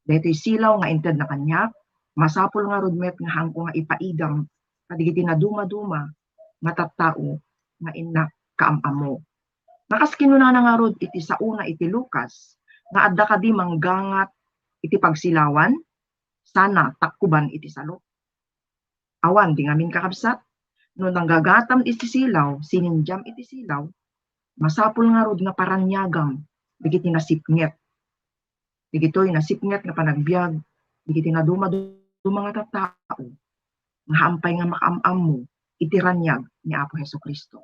Daytoy silaw nga intedna kaniak, masapul ngarud met nga haanko nga ipaidam kadagiti nadumaduma nga tattao nga innak kaam-ammo. Nga kas kinunana ngarud iti saona iti Lucas, nga adda kadi manggangat iti pagsilawan, sana takkuban iti salo. Awan di ngamin, kakabsat, no nanggagatam iti silaw, sinindiam iti silaw, masapul ngarud nga paraniagam dagiti nasipnget. Dagitoy nasipnget nga panagbiag dagiti nadumaduma nga tattao nga haan pay nga makaam-ammo iti raniag ni Apo Jesu-Cristo.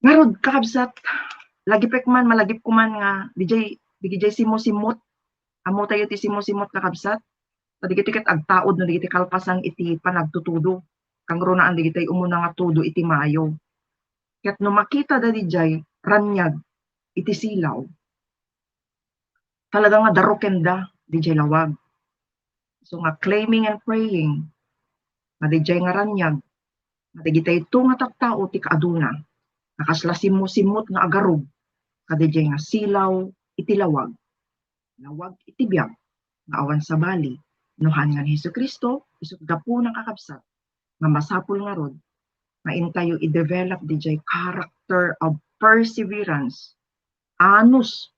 Ngarud, kakabsat, lagipek man, malagipko man nga didiay, didiay simmusimmut. Ammo tayo ti simmusimmut, kakabsat. Ta dagitoy ket agtaud no dagiti kalpasan iti panagtutudo. Kangrunaan dagitoy umuna nga tudo iti Mayo. Ket no makita da didiay raniag iti silaw, talaga nga darukenda didiay lawag. So nga claiming and praying nga didiay nga raniag, nga dagitayto nga tattao ti kaaduna, nga kasla simmusimmut nga agarub, kadidiay nga silaw iti lawag, lawag iti biag, nga awan sabali, no haan nga ni Jesu-Cristo, isut' gapuna, kakabsat, nga masapul ngarud nga intayo i-develop didiay character of perseverance, anus,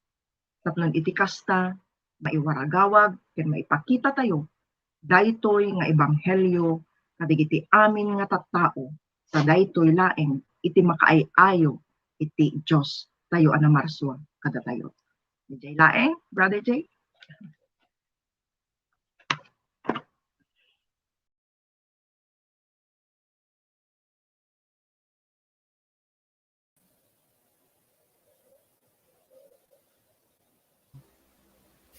tapno iti kasta, maiwaragawag ken maipakita tayo daytoy nga ebanghelio kadagiti amin nga tattao, ta daytoy laeng iti makaay-ayo iti Dios tayo a namarsua kadatayo. Didiay laeng, Brother Jay?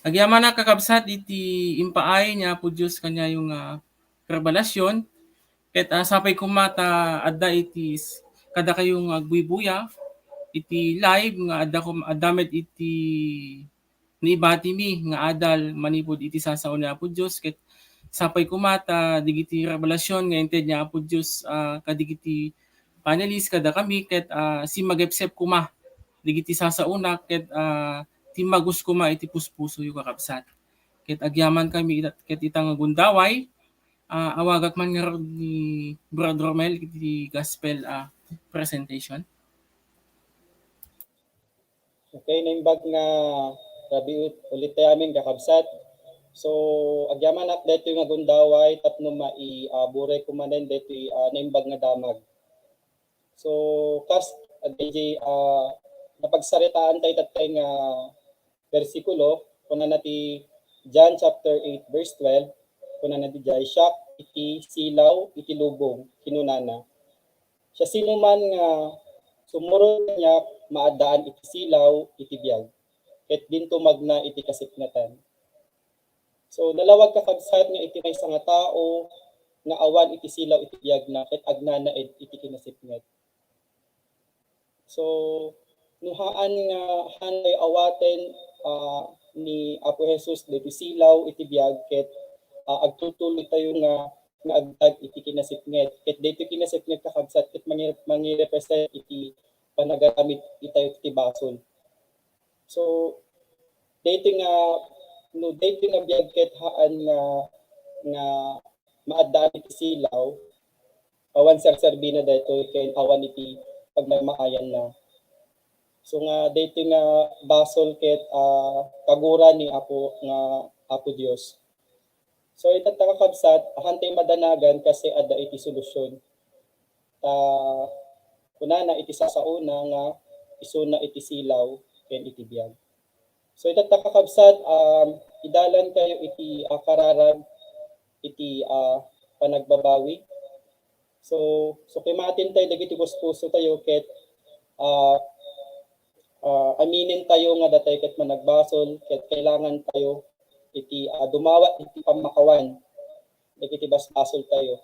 Agyamanak, kakabsat, iti impaay ni Apo Dios kaniayo nga revelasyon. Ket, ah, sapay koma ta adda iti s-, kadakayo nga agbuybuya iti live nga adda kom-, adda met iti naibatimi nga adal manipud iti sasao ni Apo Dios, ket sapay koma ta digiti revelasyon nga inted ni Apo Dios, ah, kadigiti panelist kadakami, ket, ah, simmagepsep koma digiti sasaona, ket, ah, timmagus koma iti puspusoyo, kakabsat. Ket agyamankami ita-, ket ita nga gundaway, ah, awagak man ngarud ni Brad Romel iti gospel, ah, presentation. Okay, naimbag nga rabii ulit tayo amin, kakabsat. So, agyamanak daytoy nga gundaway tapno mai-, ah, buray ko manen daytoy, ah, naimbag nga damag. So, kas, ah, daydi, ah, napagsaritaan tayo tattay nga bersikulo, kunana ti John chapter eight, verse twelve, kunana didiay, "Siak iti silaw iti lubong," kinunana. "Siasinoman nga sumurot kaniak, maaddaan iti silaw iti biag, ket dinto magna iti kasipngetan." So, nalawag, kakabsat, nga iti maysa nga tao nga awan iti silaw iti biagna, ket agnanaed iti kinasipnget. So, no haan nga, haan tayo awaten, ah, ni Apo Jesus daytoy silaw iti biag, ket, ah, agtultuloy tayo nga, nga agbiag iti kinasipnget. Ket daytoy kinasipnget, kakabsat, ket mangi-, mangirepresent iti panagaramid itayo iti basol. So, daytoy nga, no, daytoy nga biag ket haan nga, nga maaddaan iti silaw, awan serserbina daytoy ken awan iti pagmamaayanna. So nga daytoy nga basol ket, ah, kagura ni Apo nga Apo Dios. So, ita ta, kakabsat, haan tay madanagan kasi adda iti solusyon. Ta, kunana iti sasaona nga isuna iti silaw ken iti biag. So, ita ta, kakabsat, um, idalan kayo iti, ah, kararag iti, ah, panagbabawi. So, so kimatin tayo dagiti puspuso tayo ket, ah, ah, aminen tayo nga datay ket managbasol ket kailangan tayo iti, ah, dumawat iti pammakawan dagiti basbasol tayo.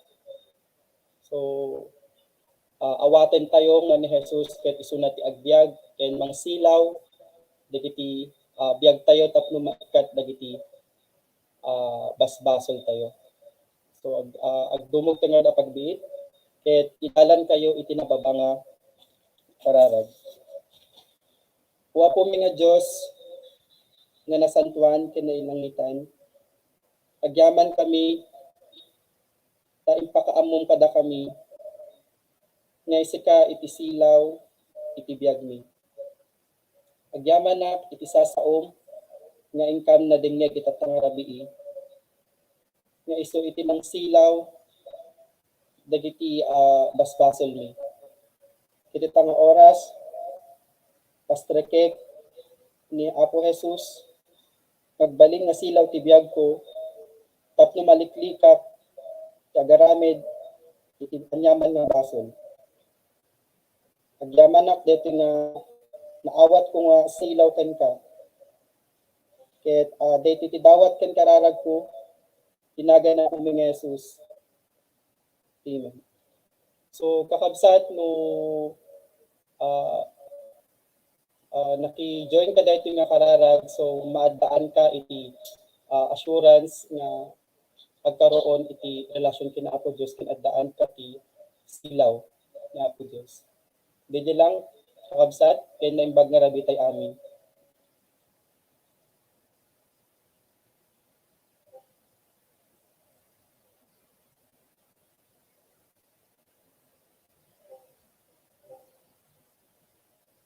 So, ah, awaten tayo nga ni Jesus ket isuna ti agbiag ken mangsilaw dagiti, ah, biag tayo tapno maikkat dagiti, ah, basbasol tayo. So, ag-, ah, agdumog tayo nga pagbiit, ket idalan kayo iti nababa nga kararag. O Apo mi nga Dios, nga nasantuan ken nailangitan, agyaman kami ta impakaammom kadakami nga isika iti silaw iti biagmi. Agyamanak iti sasaom nga inkam nadengngeg ita ta nga rabii, nga isu iti mangsilaw dagiti, ah, basbasolmi. Iti ta nga oras, pastrekek ni Apo Jesus, agbalin nga silaw ti biagko, tapno maliklikak ti agaramid iti aniaman nga basol. Agyamanak daytoy nga naawatko nga silaw kenka. Ket, ah, daytoy ti dawat ken kararagko, ti naganna Apo mi nga Jesus. Amen. So, kakabsat, no, ah, ah, naki-join ka daytoy nga kararag, so maaddaan ka iti, ah, assurance nga agkaroon iti relasyon ken Apo Dios ken addaan ka ti silaw ni Apo Dios. Daydi lang, kakabsat, ken naimbag nga rabii tay amin.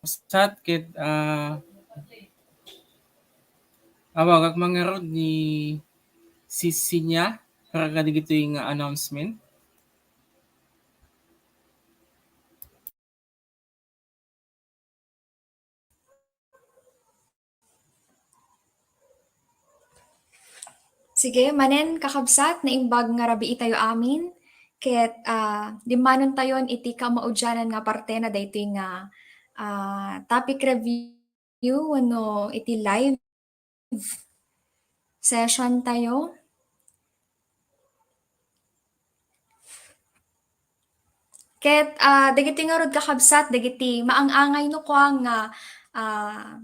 Sat ket, ah, awagak man ngarud ni Sis Sinya para kadagitoy nga announcement. Sige, manen, kakabsat, naimbag nga rabii tayo amin. Ket, ah, dimmanon tayon iti kamaudianan nga parte na daytoy nga, ah, topic review wenno iti live session tayo. Ket, ah, dagiti ngarud, kakabsat, dagiti maang-angay no kua nga, ah,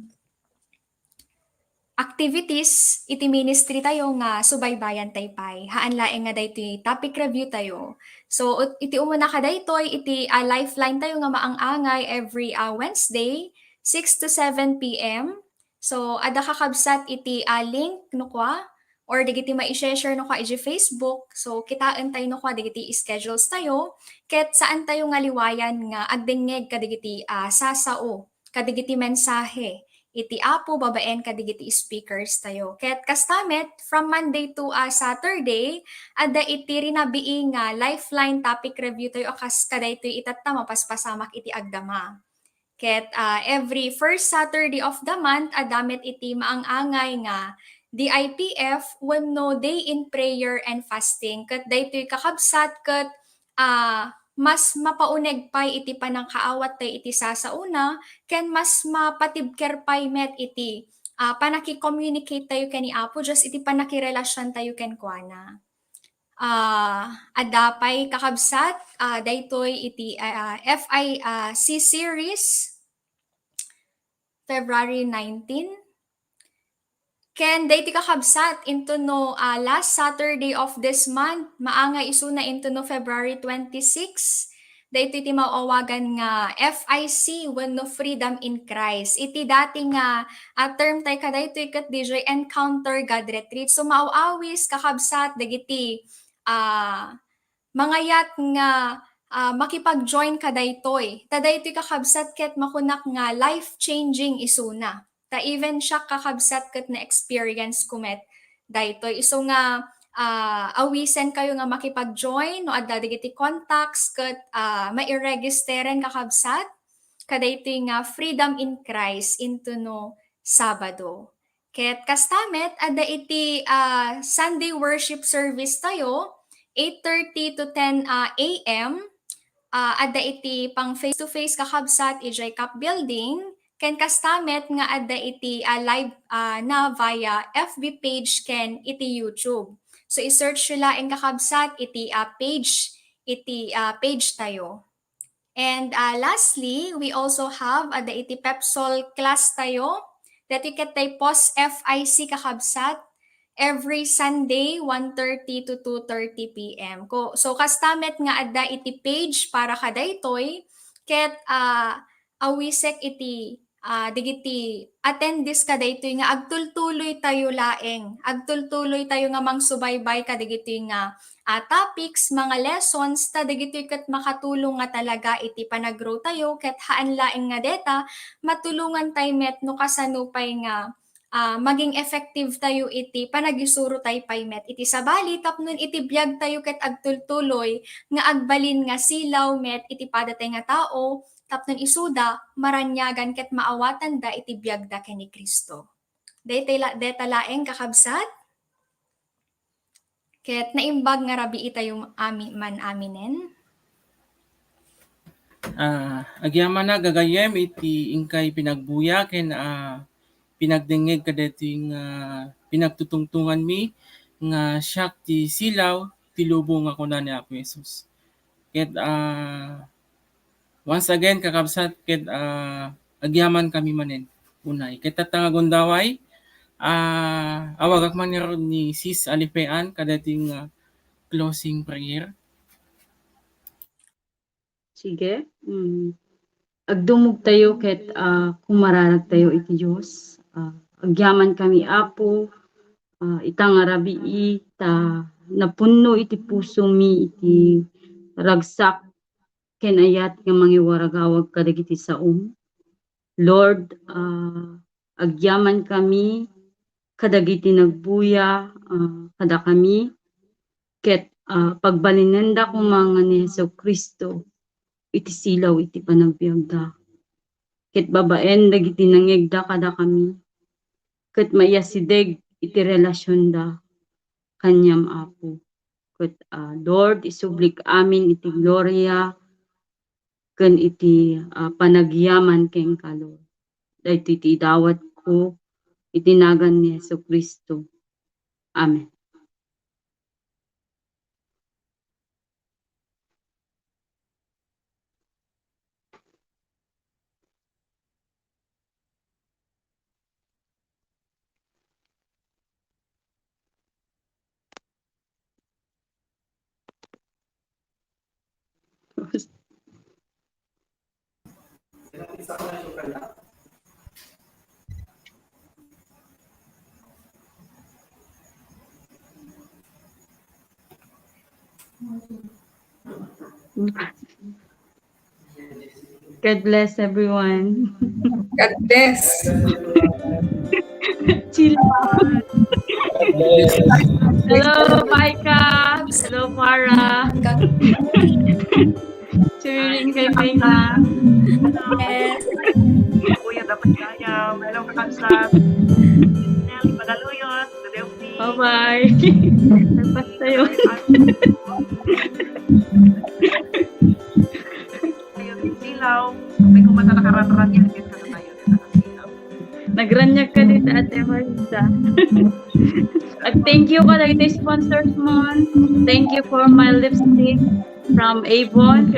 activities iti ministry tayo nga subaybayan tayo pay. Haan laeng nga daytoy topic review tayo. So, ut-, iti umuna kadaytoy, iti, ah, lifeline tayo nga maang-angay every, ah, Wednesday, six to seven p m. So, adda, kakabsat, iti, ah, link no kua, or dagiti mai-share no kua iti Facebook. So, kitaen tayo no kua dagiti schedules tayo. Ket saan tayo nga liwayan nga agdengngeg kadagiti, ah, sasao, kadagiti mensahe iti Apo babaen kadagiti speakers tayo. Ket kasta met, from Monday to, ah, Saturday, adda iti rinabii nga lifeline topic review tayo a kas kadaytoy itatta mapaspasamak iti agdama. Ket, ah, every first Saturday of the month, adda met iti maang-angay nga D I P F wenno Day in Prayer and Fasting. Ket daytoy, kakabsat, ket, ah, mas mapauneg pay iti panangkaawat tayo iti sasaona, ken mas mapatibker pay met iti, ah, pannaki-communicate tayo ken ni Apo Dios, iti pannakirelasion tayo kenkuana. Ah, adda pay, kakabsat, ah, daytoy iti, ah, F I, ah, C series, February nineteen. Ken daytoy, kakabsat, intono, ah, last Saturday of this month, maangay isuna intono February twenty-six, daytoy ti maawagan nga F I C wenno Freedom in Christ. Iti dati nga, ah, term tayo kadaytoy ket D J Encounter God Retreat. So, maaw-awis, kakabsat, dagiti, ah, mangayat nga, ah, makipag-join kadaytoy. Ta daytoy, kakabsat, ket makunak nga life-changing isuna. Ta even siak, kakabsat, ket na-experience ko met daytoy. Isu nga, ah, awisen kayo nga makipag-join no adda dagiti contacts ket, ah, mairegisteren, kakabsat, kadaytoy nga Freedom in Christ intono Sabado. Ket kasta met, adda iti, ah, Sunday worship service tayo, eight thirty to ten, ah, a m. Ah, adda iti pang face-to-face, kakabsat, idiay CAP building. Ken kasta met nga adda iti, ah, live, ah, na via F B page ken iti YouTube. So, i-search yo laeng, kakabsat, iti, ah, page, iti, ah, page tayo. And, ah, lastly, we also have, adda iti Pepsol class tayo. Dati ket tay post F I C, kakabsat, every Sunday, one thirty to two thirty p m. Ko, so, kasta met nga adda iti page para kadaytoy, ket, ah, awisek iti, ah, dagiti attendees kadaytoy nga agtultuloy tayo laeng. Agtultuloy tayo nga mangsubaybay kadagitoy nga, ah, topics, mga lessons, ta dagitoy ket makatulong nga talaga iti panagrow tayo, ket haan laeng nga deta, matulongan tayo met no kasano pay nga, ah, maging effective tayo iti panagisuro tayo pay met iti sabali, tapno iti biag tayo ket agtultuloy nga agbalin nga silaw met iti padatay nga tao, tapno isuda, maraniagan ket maawatanda iti biagda ken ni Cristo. Daytoy la-, deta laeng, kakabsat. Ket naimbag nga rabii tayo ami-, man aminen. Ah, agyamanak, gagayyem, iti inkay pinagbuya ken, ah, pinagdengngeg kadaytoy nga pinagtutungtonganmi nga siak ti silaw ti lubong nga kuna ni Apo Jesus. Ket, ah, once again, kakabsat, ket, ah, agyamankami manen unay. Ket tatta nga gundaway, ah, awagak man ngarud ni Sis Alipean kadaytoy nga closing prayer. Sige. Mm. Agdumog tayo ket, ah, kumararag tayo iti Dios. Ah, agyamankami, Apo, ah, ita nga rabii ta napunno iti pusomi iti ragsak ken ayat nga mangiwaragawag kadagiti saom. Lord, ah, agyamankami kadagiti nagbuya, ah, kadakami, ket, ah, pagbalinenda koma nga ni Jesu-Cristo iti silaw iti panagbiagda. Ket babaen dagiti nangngegda kadakami, ket maiyasideg iti relasionda kaniam, Apo. Ket, ah, Lord, isublik amin iti gloria ken iti, ah, panagyaman kenka, Lord. Daytoy ti idawatko iti nagan ni Jesu-Cristo. Amen. God bless everyone. God bless. Chill. Hello, Micah. Hello, Mara. Cheering kay Micah. Yes. Kuya, dapat kaya. Hello, Kakansat. Nelly Magaluyot. Good evening. Bye-bye. Nagpas tayo. Ayun, silaw. May kumata nakaranran yan. Kaya ka na tayo. Nakasilaw. Nagranyag ka dito, Ate Marisa. At thank you ka dagiti sponsors mo. Thank you for my lipstick from Avon.